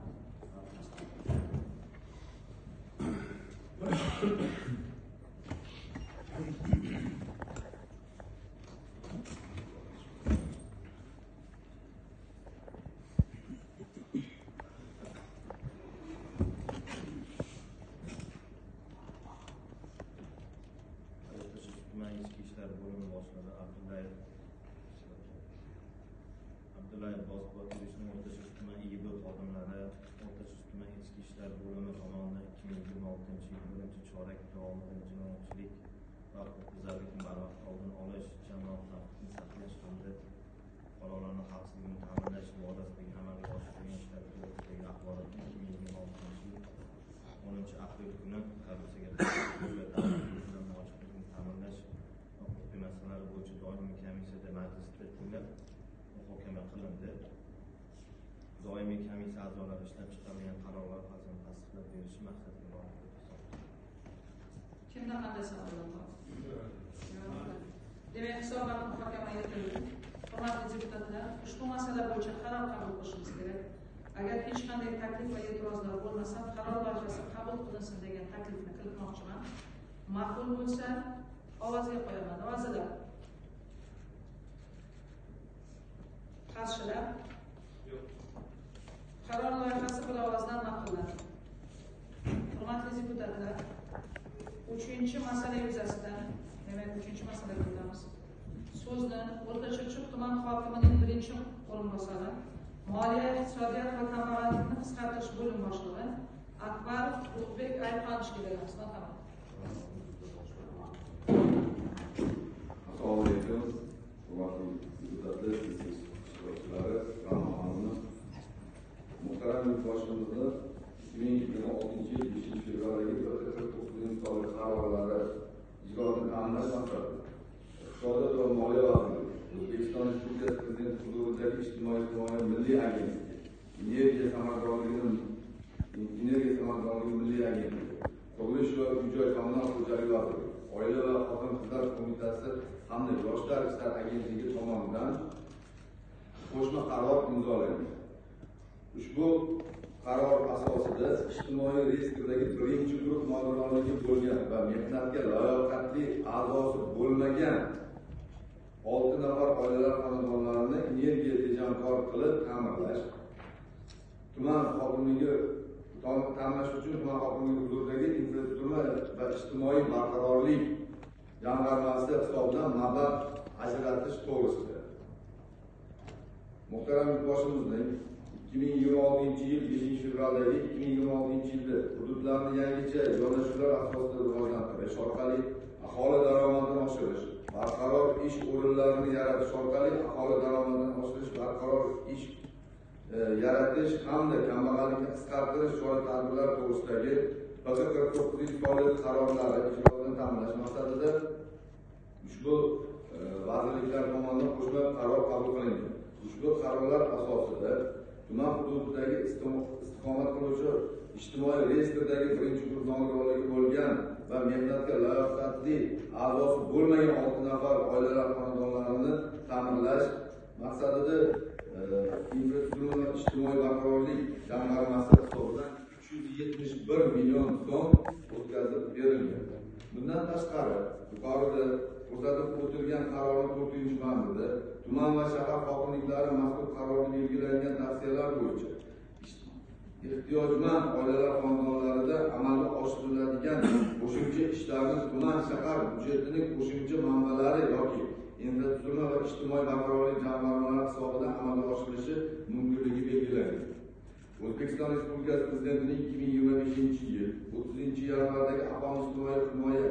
Tuman ichki ishlar bo'limi boshlig'i Abdullayev Bosbotirovning O'rtacha tuman IIB xodimlari O'rtacha tuman ichki ishlar bo'limi tomonidan 2026-yil birinchi chorak davomida jinoyatchilik va huquqbuzarlikni barvaqt oldini olish, jamoat tartibini saqlash hamda Fuqarolarning xavfsizligini ta'minlash borasidagi amalga oshirilgan ishlar to'g'risidagi axborotni 2026-yil 10 aprel kuni korrupsiyaga qarshi davlat ochiqlikni ta'minlash va huquqiy masalalari bo'yicha doimiy komissiyada majlisida tinglab muhokama qilindi. Doimiy komissiya a'zolari ishlab chiqarilgan qaror loyihasini tasdiqlab berishi maqsadga muvofiq deb hisoblaydi. Kimda qanday savollar bor? Yo'q. Demak, hisobot muhokama etildi. Hurmatli deputatlar, ushbu masala bo'yicha qaror qabul qilishimiz kerak. Agar hech qanday taklif va e'tirozlar bo'lmasa, qaror loyihasi qabul qilinsin degan taklifni kiritmoqchiman. Ma'qul bo'lsa, ovozga qo'yaman. Rozilar? Qarshilar? Yo'q. Qaror loyihasi bir ovozdan ma'qullandi. Hurmatli deputatlar, uchinchi masala yuzasidan, demak, uchinchi masalaga o'tamiz. So'zni O'rta Chirchiq tuman hokimining birinchi o'rinbosari, Moliya, iqtisodiyot va kambag'allikni qisqartirish bo'lim boshlig'i Akbarov Ulug'bek Aytxonovichga beramiz. Marhamat. Assalomu alaykum, hurmatli deputatlar, sessiya ishtirokchilari, Ra'no xonimni. Muhtaram yurtboshimizni 2026-yil 5-fevraldagi 49-sonli qarorlari ijrosini ta'minlash maqsadida Iqtisodiyot va moliya vazirligi, O'zbekiston Respublikasi Prezidenti huzuridagi Ijtimoiy himoya milliy agentligi, Energiya samaradorligi milliy agentligi, Qurilish va uy-joy kommunal xo'jaligi vazirligi, Oila va xotin-qizlar qo'mitasi hamda Yoshlar ishlari agentligi tomonidan qo'shma qaror imzolangan. Ushbu qaror asosida ijtimoiy reyestrdagi birinchi guruh nogironligi bo'lgan va mehnatga layoqatli a'zosi bo'lmagan 6 nafar oilalar xonadonlarini energiya tejamkor qilib ta'mirlash, tuman hokimligi ta'minlash uchun tuman hokimligi huzuridagi infratuzilma va ijtimoiy barqarorlik jamg'armasi hisobidan mablag' ajratish to'g'risida muhtaram yurtboshimizning 2026-yil 5-fevraldagi 2026-yilda hududlarni yangicha yondashuvlar asosida rivojlantirish orqali aholi daromadini oshirish, barqaror ish o'rinlarini yaratish orqali aholi daromadini oshirish, barqaror ish yaratish hamda kambag'allikni qisqartirish chora-tadbirlari to'g'risidagi PQ 49-sonli qarorlari ijrosini ta'minlash maqsadida ushbu vazirliklar tomonidan qo'shma qaror qabul qilingan. Ushbu qarorlar asosida tuman hududidagi istiqomat qiluvchi ijtimoiy reyestrdagi birinchi guruh nogironligi bo'lgan va mehnatga layoqatli a'zosi bo'lmagan 6 nafar oilalar xonadonlarini ta'mirlash maqsadida infratuzilma va ijtimoiy barqarorlik jamg'armasi hisobidan 371 million so'm o'tkazib berilgan. Bundan tashqari, yuqorida ko'rsatib o'tilgan qarorning 4-bandida tuman va shahar hokimliklari mazkur qarorda belgilangan tavsiyalar bo'yicha ehtiyojmand oilalar xonadonlarida amalga oshiriladigan qo'shimcha ishlarni tuman shahar byudjetining qo'shimcha manbalari yoki infratuzilma va ijtimoiy barqarorlik jamg'armalari hisobidan amalga oshirilishi mumkinligi belgilangan. O'zbekiston Respublikasi Prezidentining 2025-yil 30-yanvardagi aholini ijtimoiy himoya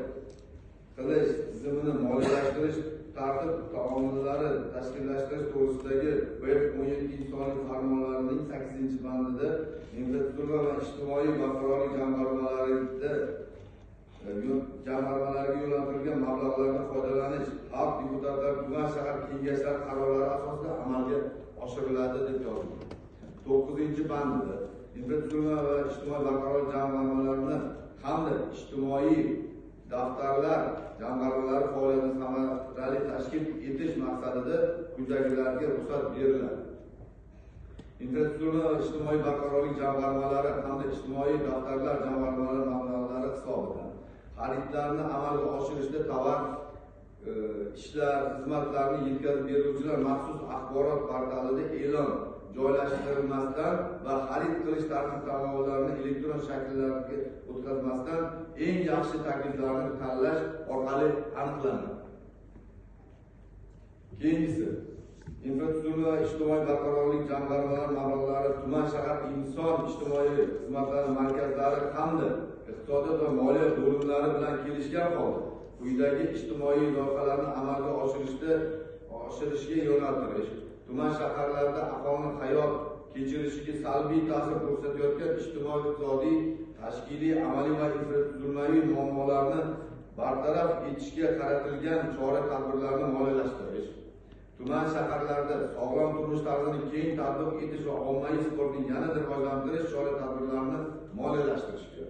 qilish tizimini moliyalashtirish tartib taomillari tashkillashtirish to'g'risidagi BF 17-sonli farmonlarining 8-bandida infratuzilma va ijtimoiy barqarorlik jamg'armalariga yo'naltirilgan mablag'lardan foydalanish xalq deputatlari tuman shahar kengashlari qarorlari asosida amalga oshiriladi deb yozilgan. 9-bandida infratuzilma va ijtimoiy barqarorlik jamg'armalarini hamda ijtimoiy daftarlar jamg'armalari faoliyatini samarali tashkil etish maqsadida quyidagilarga ruxsat beriladi. Infratuzilma va ijtimoiy barqarorlik jamg'armalari hamda ijtimoiy daftarlar jamg'armalari mablag'lari hisobidan xaridlarni amalga oshirishda tovar, ishlar, xizmatlarni yetkazib beruvchilar maxsus axborot portalida e'lon joylashtirilmasdan va xarid qilish tartib taomillarini elektron shakllarga o'tkazmasdan eng yaxshi takliflarni tanlash orqali aniqlanadi. Keyingisi, infratuzilma va ijtimoiy barqarorlik jamg'armalari mablag'lari tuman shahar inson ijtimoiy xizmatlari markazlari hamda iqtisodiyot va moliya bo'limlari bilan kelishgan holda quyidagi ijtimoiy loyihalarni amalga oshirishda oshirishga yo'naltirish, tuman shaharlarda aholining hayot kechirishiga salbiy ta'sir ko'rsatayotgan ijtimoiy-iqtisodiy, tashkiliy, amaliy va infratuzilmaviy muammolarni bartaraf etishga qaratilgan chora-tadbirlarni moliyalashtirish, tuman shaharlarda sog'lom turmush tarzini keng tatbiq etish va ommaviy sportni yanada rivojlantirish chora-tadbirlarini moliyalashtirishga,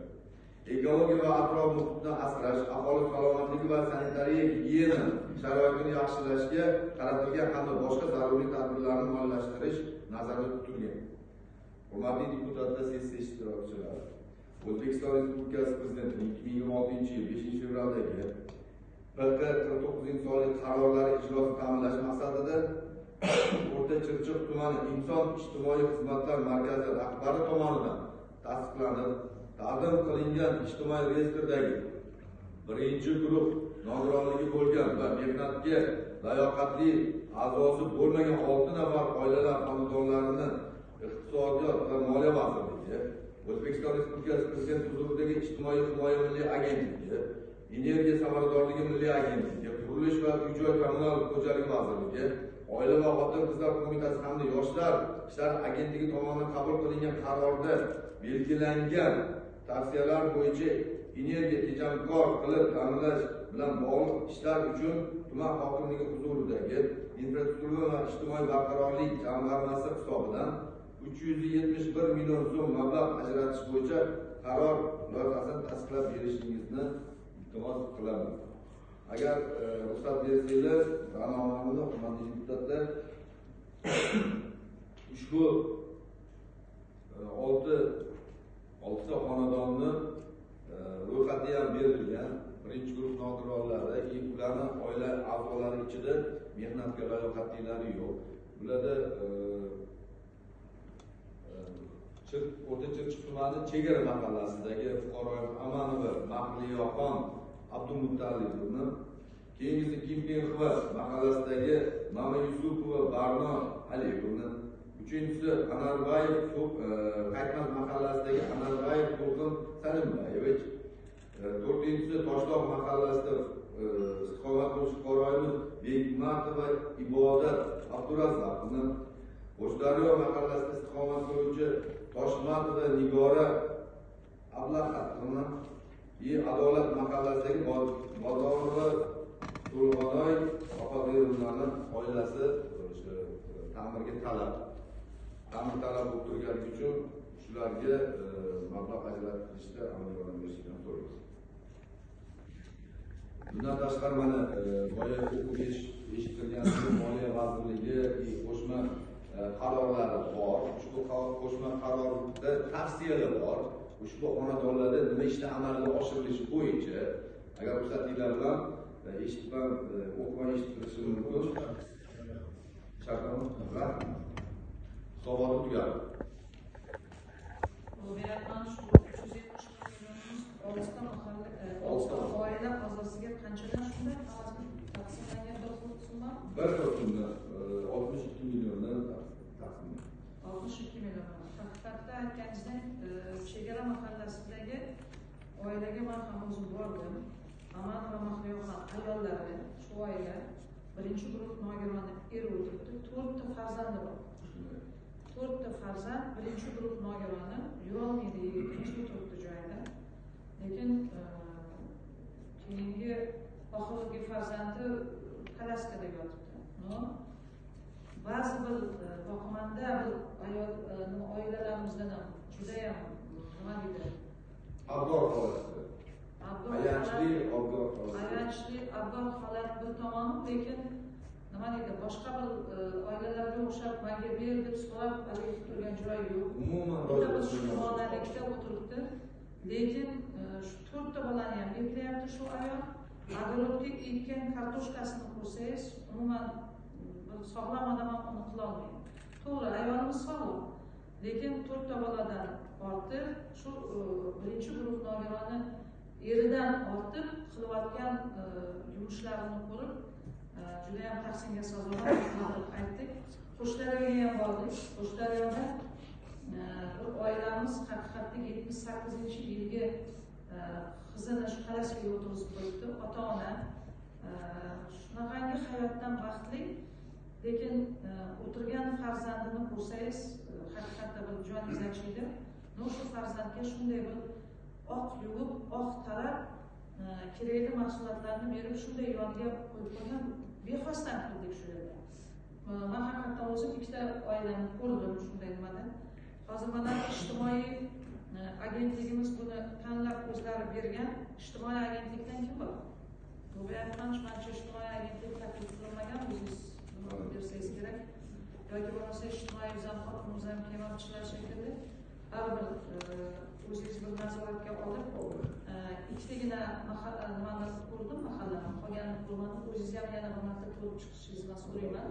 ekologiya va atrof muhitni asrash, aholi salomatligi va sanitariya gigiyena sharoitini yaxshilashga qaratilgan hamda boshqa zaruriy tadbirlarni moliyalashtirish nazarda tutilgan. Hurmatli deputatlar, sessiya ishtirokchilari, O'zbekiston Respublikasi Prezidentining 2026-yil 5-fevraldagi PQ 49-sonli qarorlari ijrosini ta'minlash maqsadida O'rta Chirchiq tumani inson ijtimoiy xizmatlar markazi rahbari tomonidan tasdiqlanib taqdim qilingan ijtimoiy reyestrdagi birinchi guruh nogironligi bo'lgan va mehnatga layoqatli a'zosi bo'lmagan 6 nafar oilalar xonadonlarini Iqtisodiyot va Moliya vazirligi, O'zbekiston Respublikasi Prezidenti huzuridagi Ijtimoiy himoya milliy agentligi, Energiya samaradorligi milliy agentligi, Qurilish va uy-joy kommunal xo'jaligi vazirligi, Oila va xotin-qizlar qo'mitasi hamda Yoshlar ishlari agentligi tomonidan qabul qilingan qarorda belgilangan tavsiyalar bo'yicha energiya tejamkor qilib ta'minlash bilan bog'liq ishlar uchun tuman hokimligi huzuridagi infratuzilma va ijtimoiy barqarorlik jamg'armasi hisobidan 371 million so'm mablag' ajratish bo'yicha qaror loyihasini tasdiqlab berishingizni iltimos qilaman. Agar ruxsat bersanglar, Ra'no, hurmatli deputatlar, ushbu 6 xonadonni ro'yxati ham berilgan. Birinchi guruh nogironlari, ularni oila a'zolari ichida mehnatga layoqatlilari yo'q. Ularda O'rta Chirchiq tumani Chegara mahallasidagi fuqaro Amanova Mahliyoxon Abdumuttalibovni, keyingisi Kimpenxva mahallasidagi Mama Yusupova Barno Aliyeovni, uchinchisi Anarbayev Qaytmas mahallasidagi Anarbayev To'lqin Salimbayevich, to'rtinchisi Toshloq mahallasida istiqomat qiluvchi fuqaromiz Bekmatova Ibodat Abdurazzoqovni, Qo'shdaryo mahallasida istiqomat qiluvchi Toshmatova Nigora Ablahatovna va Adolat mahallasidagi Bozorova To'lg'onoy Bahodirovaning oilasi o'sha ta'mirga talab bo'lib turganligi uchun shularga mablag' ajratilishda amaliy yordam berishni so'raymiz. Bundan tashqari mana boya o'qib eshittirgan Moliya vazirligi qo'shma qarorlari bor. Ushbu qo'shma qarorda tavsiyalar bor. Ushbu xonadonlarda nima ishlar amalga oshirilishi bo'yicha agar ruxsatinglar bilan eshitib o'qib eshittirishim mumkin. Shartnoma hisoboti tugadi. Beratman shu 370 million oltita oila a'zosiga qanchadan shunda taqsimlangan bir xil summa? Bir xil summa 62 milliondan taqsimlangan. 62 million. Haqiqatda aytganingizdek, Chegara mahallasidagi oilaga men ham o'zim bordim. Amanova Mahliyoxon ayollari, shu oila birinchi guruh nogironi eri o'tiribdi, 4 ta farzandi bor. 4 ta farzand, birinchi guruh nogironi yurolmaydi, yigitimiz o'tiribdi joyida. Lekin keyingi oxirgi farzandi kalaskada yotibdi. No? Ba'zi bir boqimanda bir ayol oilalarimizdan ham judayam nima deydi? Abgor holat. Ayanchli abgor holat. Ayanchli abgor holat bir tomoni, lekin nima deydi? Boshqa bir oilalarga o'xshab menga ber deb so'rab haligi turgan joyi yo'q. Umuman bir shukrbonalikda o'tiribdi. Lekin shu 4 ta bolani ham eplayapti shu ayol. Огородga ekkan kartoshkasini ko'rsangiz, umuman bir sog'lom odam ham uni qila olmaydi. To'g'ri, ayolimiz sog'lom, lekin 4 ta boladan ortiq shu birinchi guruh nogironi eridan ortiq qilayotgan yumushlarini ko'rib juda ham tahsinga sazovor aytdik. Qo'shdaryoga ham bordik. Qo'shdaryoda bir oilamiz haqiqatda 78-yilgi qizini shu kalaskaga o'tirg'izib qo'yibdi. Ota-ona Shunaqangi hayotdan baxtli, lekin o'tirgan farzandini ko'rsangiz, haqiqatda bir joningiz achiydi. Shu farzandga shunday bir oq yuvib, oq tarab, kerakli mahsulotlarni berib, shunday yoniga qo'yib qo'ygan, bexosdan qildik shu yerda. Men haqiqatdan o'zim ikkita oilani ko'rdim shunday nimada. Hozir mana ijtimoiy agentligimiz buni tanlab o'zlari bergan. Ijtimoiy agentlikdan kim bor? Rubayatxon, manimcha ijtimoiy agentlik taklif qilinmagan, o'zingiz nima bersangiz kerak. Yoki bo'lmasa ijtimoiy xotinimiz ham kelmabdilar shekilli. Baribir o'zingiz bir nazoratga olib, ikkitagina nimani ko'rdim, mahallani, qolganini ko'rmadim. O'zingiz ham yana bir marta ko'rib chiqishingizni so'rayman.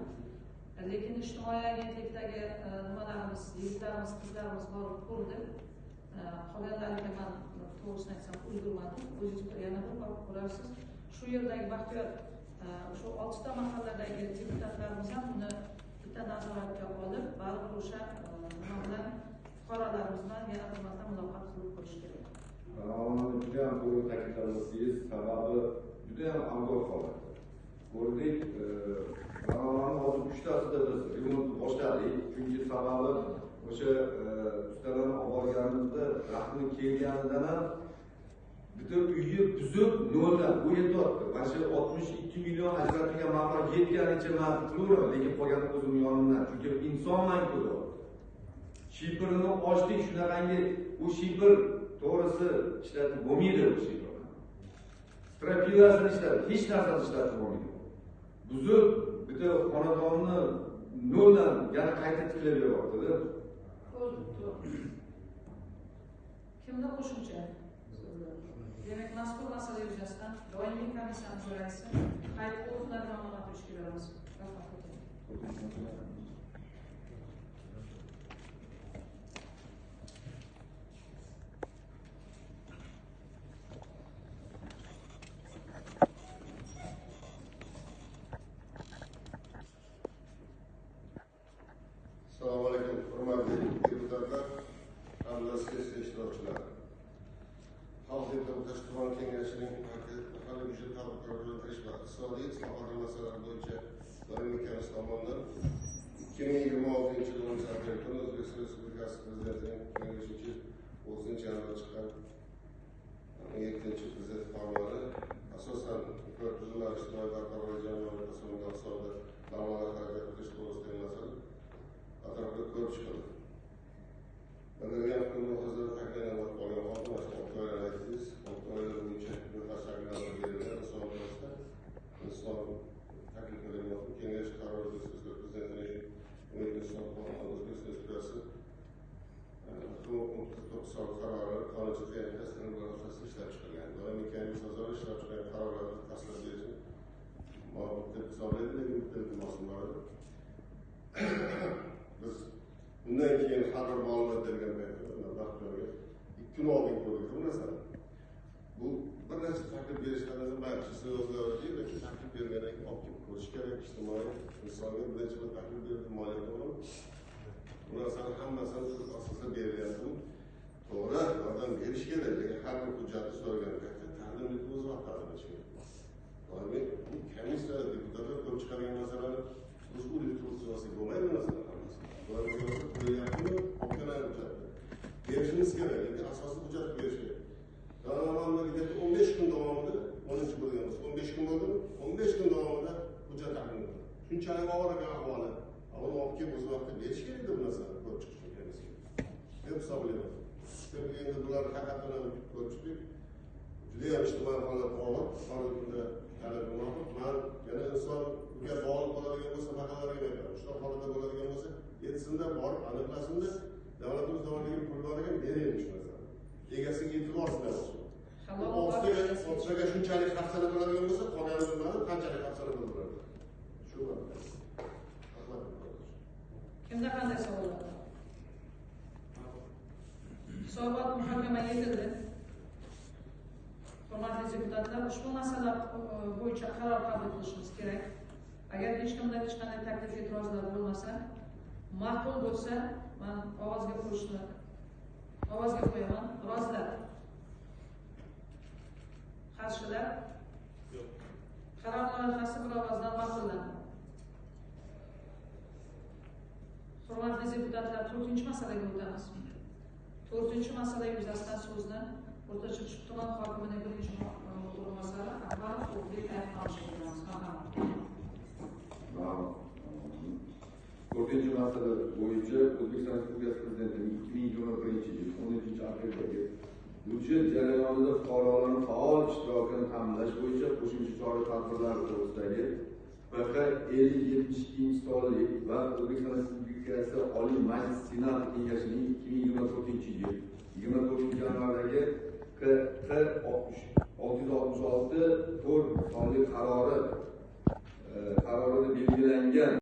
Lekin ijtimoiy agentlikdagi nimalarimiz, yigitlarimiz, qizlarimiz borib ko'rdi. Qolganlariga man to'g'risini aytsam ulgurmadim. O'zingiz yana bir bor ko'rarsiz. Shu yerdagi Baxtiyor, shu 6 ta mahalladagi deputatlarimiz ham buni bitta nazoratga olib, baribir o'sha nima bilan fuqarolarimiz bilan yana bir marta muloqot qilib ko'rish kerak. Juda ham to'g'ri ta'kidlab o'tdingiz, sababi juda ham abgor holat. Ko'rdik, binolarni hozir 3 tasida biz remont boshladik, chunki sababi o'sha ustalarni olib borganimizda rahmi kelganidan ham butun uyni buzib noldan bu yetyapti. Mana shu 62 million ajratilgan mablag' yetganicha men qilaverman, lekin qolgani o'zim yonimdan, chunki insonman-ku deyapti. Shiferini ochdik, shunaqangi u shifer to'g'risi ishlatib bo'lmaydi u shiferni. Stropilasini ishlatib, hech narsani ishlatib bo'lmaydi. Buzib bitta xonadonni noldan yana qayta tiklab beryapti-da. Kimda qo'shimcha? Demak, mazkur masala yuzasidan doimiy komissiyamiz raisi Hayitqulov Narimon Mamatovichga beramiz. Rahmat. Assalomu alaykum, hurmatli deputatlar hamda sessiya ishtirokchilari. Xalq deputatlar tuman kengashining mahalliy byudjet tadbirkorlashtirish va iqtisodiy islohotlar masalalari bo'yicha doimiy komissiya tomonidan 2026-yil 10 aprel kuni O'zbekiston Respublikasi Prezidentining 2025-30 yanvarda chiqqan 7-Prezident farmoni asosan infratuzilma ijtimoiy barqarorlik jamg'armasi hisobida mablag' xarajat qilish to'g'risidagi masala atrofli ko'rib chiqildi. Bildirilgan fikr mulohazalar takliflarni olgan holda mana shu 6 oilani aytdingiz, 6 oila bo'yicha ro'yxat shakllantirib berilgan inson inson taklif qilinmoqda. Kengash qarori O'zbekiston Prezidentining 17 O'zbekiston Respublikasi 1949 qarori qonunchilik asosida ishlab chiqilgan. Doimiy komissiya a'zolari ishlab chiqqan qarorlarni tasdiqlab berishni muvofiq deb hisoblaydi, lekin bitta iltimosim bor edi. Biz bundan keyin har bir ma'lumot bergan paytda Baxtiyorga 2 kun oldin ko'rdik bu narsani. Bu bir necha taklif berishdan mayli siz o'zlari yoki taklif bergandan keyin olib kelib ko'rish kerak, ijtimoiy insonga bir necha marta taklif berdi, moliya to'g'rimi? Bu narsani hammasini shu asosda berilyapti. To'g'ri, yordam berish kerak, lekin har bir hujjatni so'ragan paytda taqdim etib o'z vaqtida qilish kerak. Doimiy komissiya deputatlar ko'rib chiqadigan masalani biz o'zimiz bo'lmaydi bu narsani hammasi. Qo'yyaptimi, olib keladi hujjatni. Berishimiz kerak, lekin asosiy hujjat berish kerak. Davomida 15 kun davomida 10 bo'lgan bo'lsa, 15 kun bo'ldimi? 15 kun davomida hujjat taqdim etiladi. Shunchalik og'ir ekan ahvoli. Uni olib kelib o'z vaqtida berish kerak bu narsani ko'rib chiqish komissiya. Deb hisoblayman. Chunki endi bular haqiqatan ko'rib chiqdik. Juda ham ijtimoiy holat og'ir, hozirgi kunda talab munofiq. Man yana insonga bog'liq bo'ladigan bo'lsa, mahallalarga aytaman. Shu holatda bo'ladigan bo'lsa, yetsinda borib aniqlasinda, davlatimiz tomonidan pul bor ekan, beraylik shu narsani. Egasiga yetib olsin. Oltiga shunchalik xavfsana bo'ladigan bo'lsa, qolgani bilmadim, qanchalik xavfsana bo'ladi. Shu bor. Kimda qanday savollar bor? Hisobot muhokama etildi. Hurmatli deputatlar, ushbu masala bo'yicha qaror qabul qilishimiz kerak. Agar hech kimda hech qanday taklif e'tirozlar bo'lmasa, ma'qul bo'lsa, men ovozga qo'yishni ovozga qo'yaman. Rozilar? Qarshilar? Yo'q. Qaror loyihasi bir ovozdan ma'qullandi. Hurmatli deputatlar, 4-masalaga o'tamiz. 4-masala yuzasidan so'zni O'rta Chirchiq tuman hokimining birinchi o'rinbosari Akbarov Ulug'bek Aytmanovga beramiz. Marhamat. 4-masala bo'yicha O'zbekiston Respublikasi Prezidentining 2021-yil 13-apreldagi byudjet jarayonida fuqarolarning faol ishtirokini ta'minlash bo'yicha qo'shimcha chora-tadbirlar to'g'risidagi PQ 5072 sonli va O'zbekiston Respublikasi Oliy Majlis Senati Kengashining 2024-yil 24-yanvardagi KT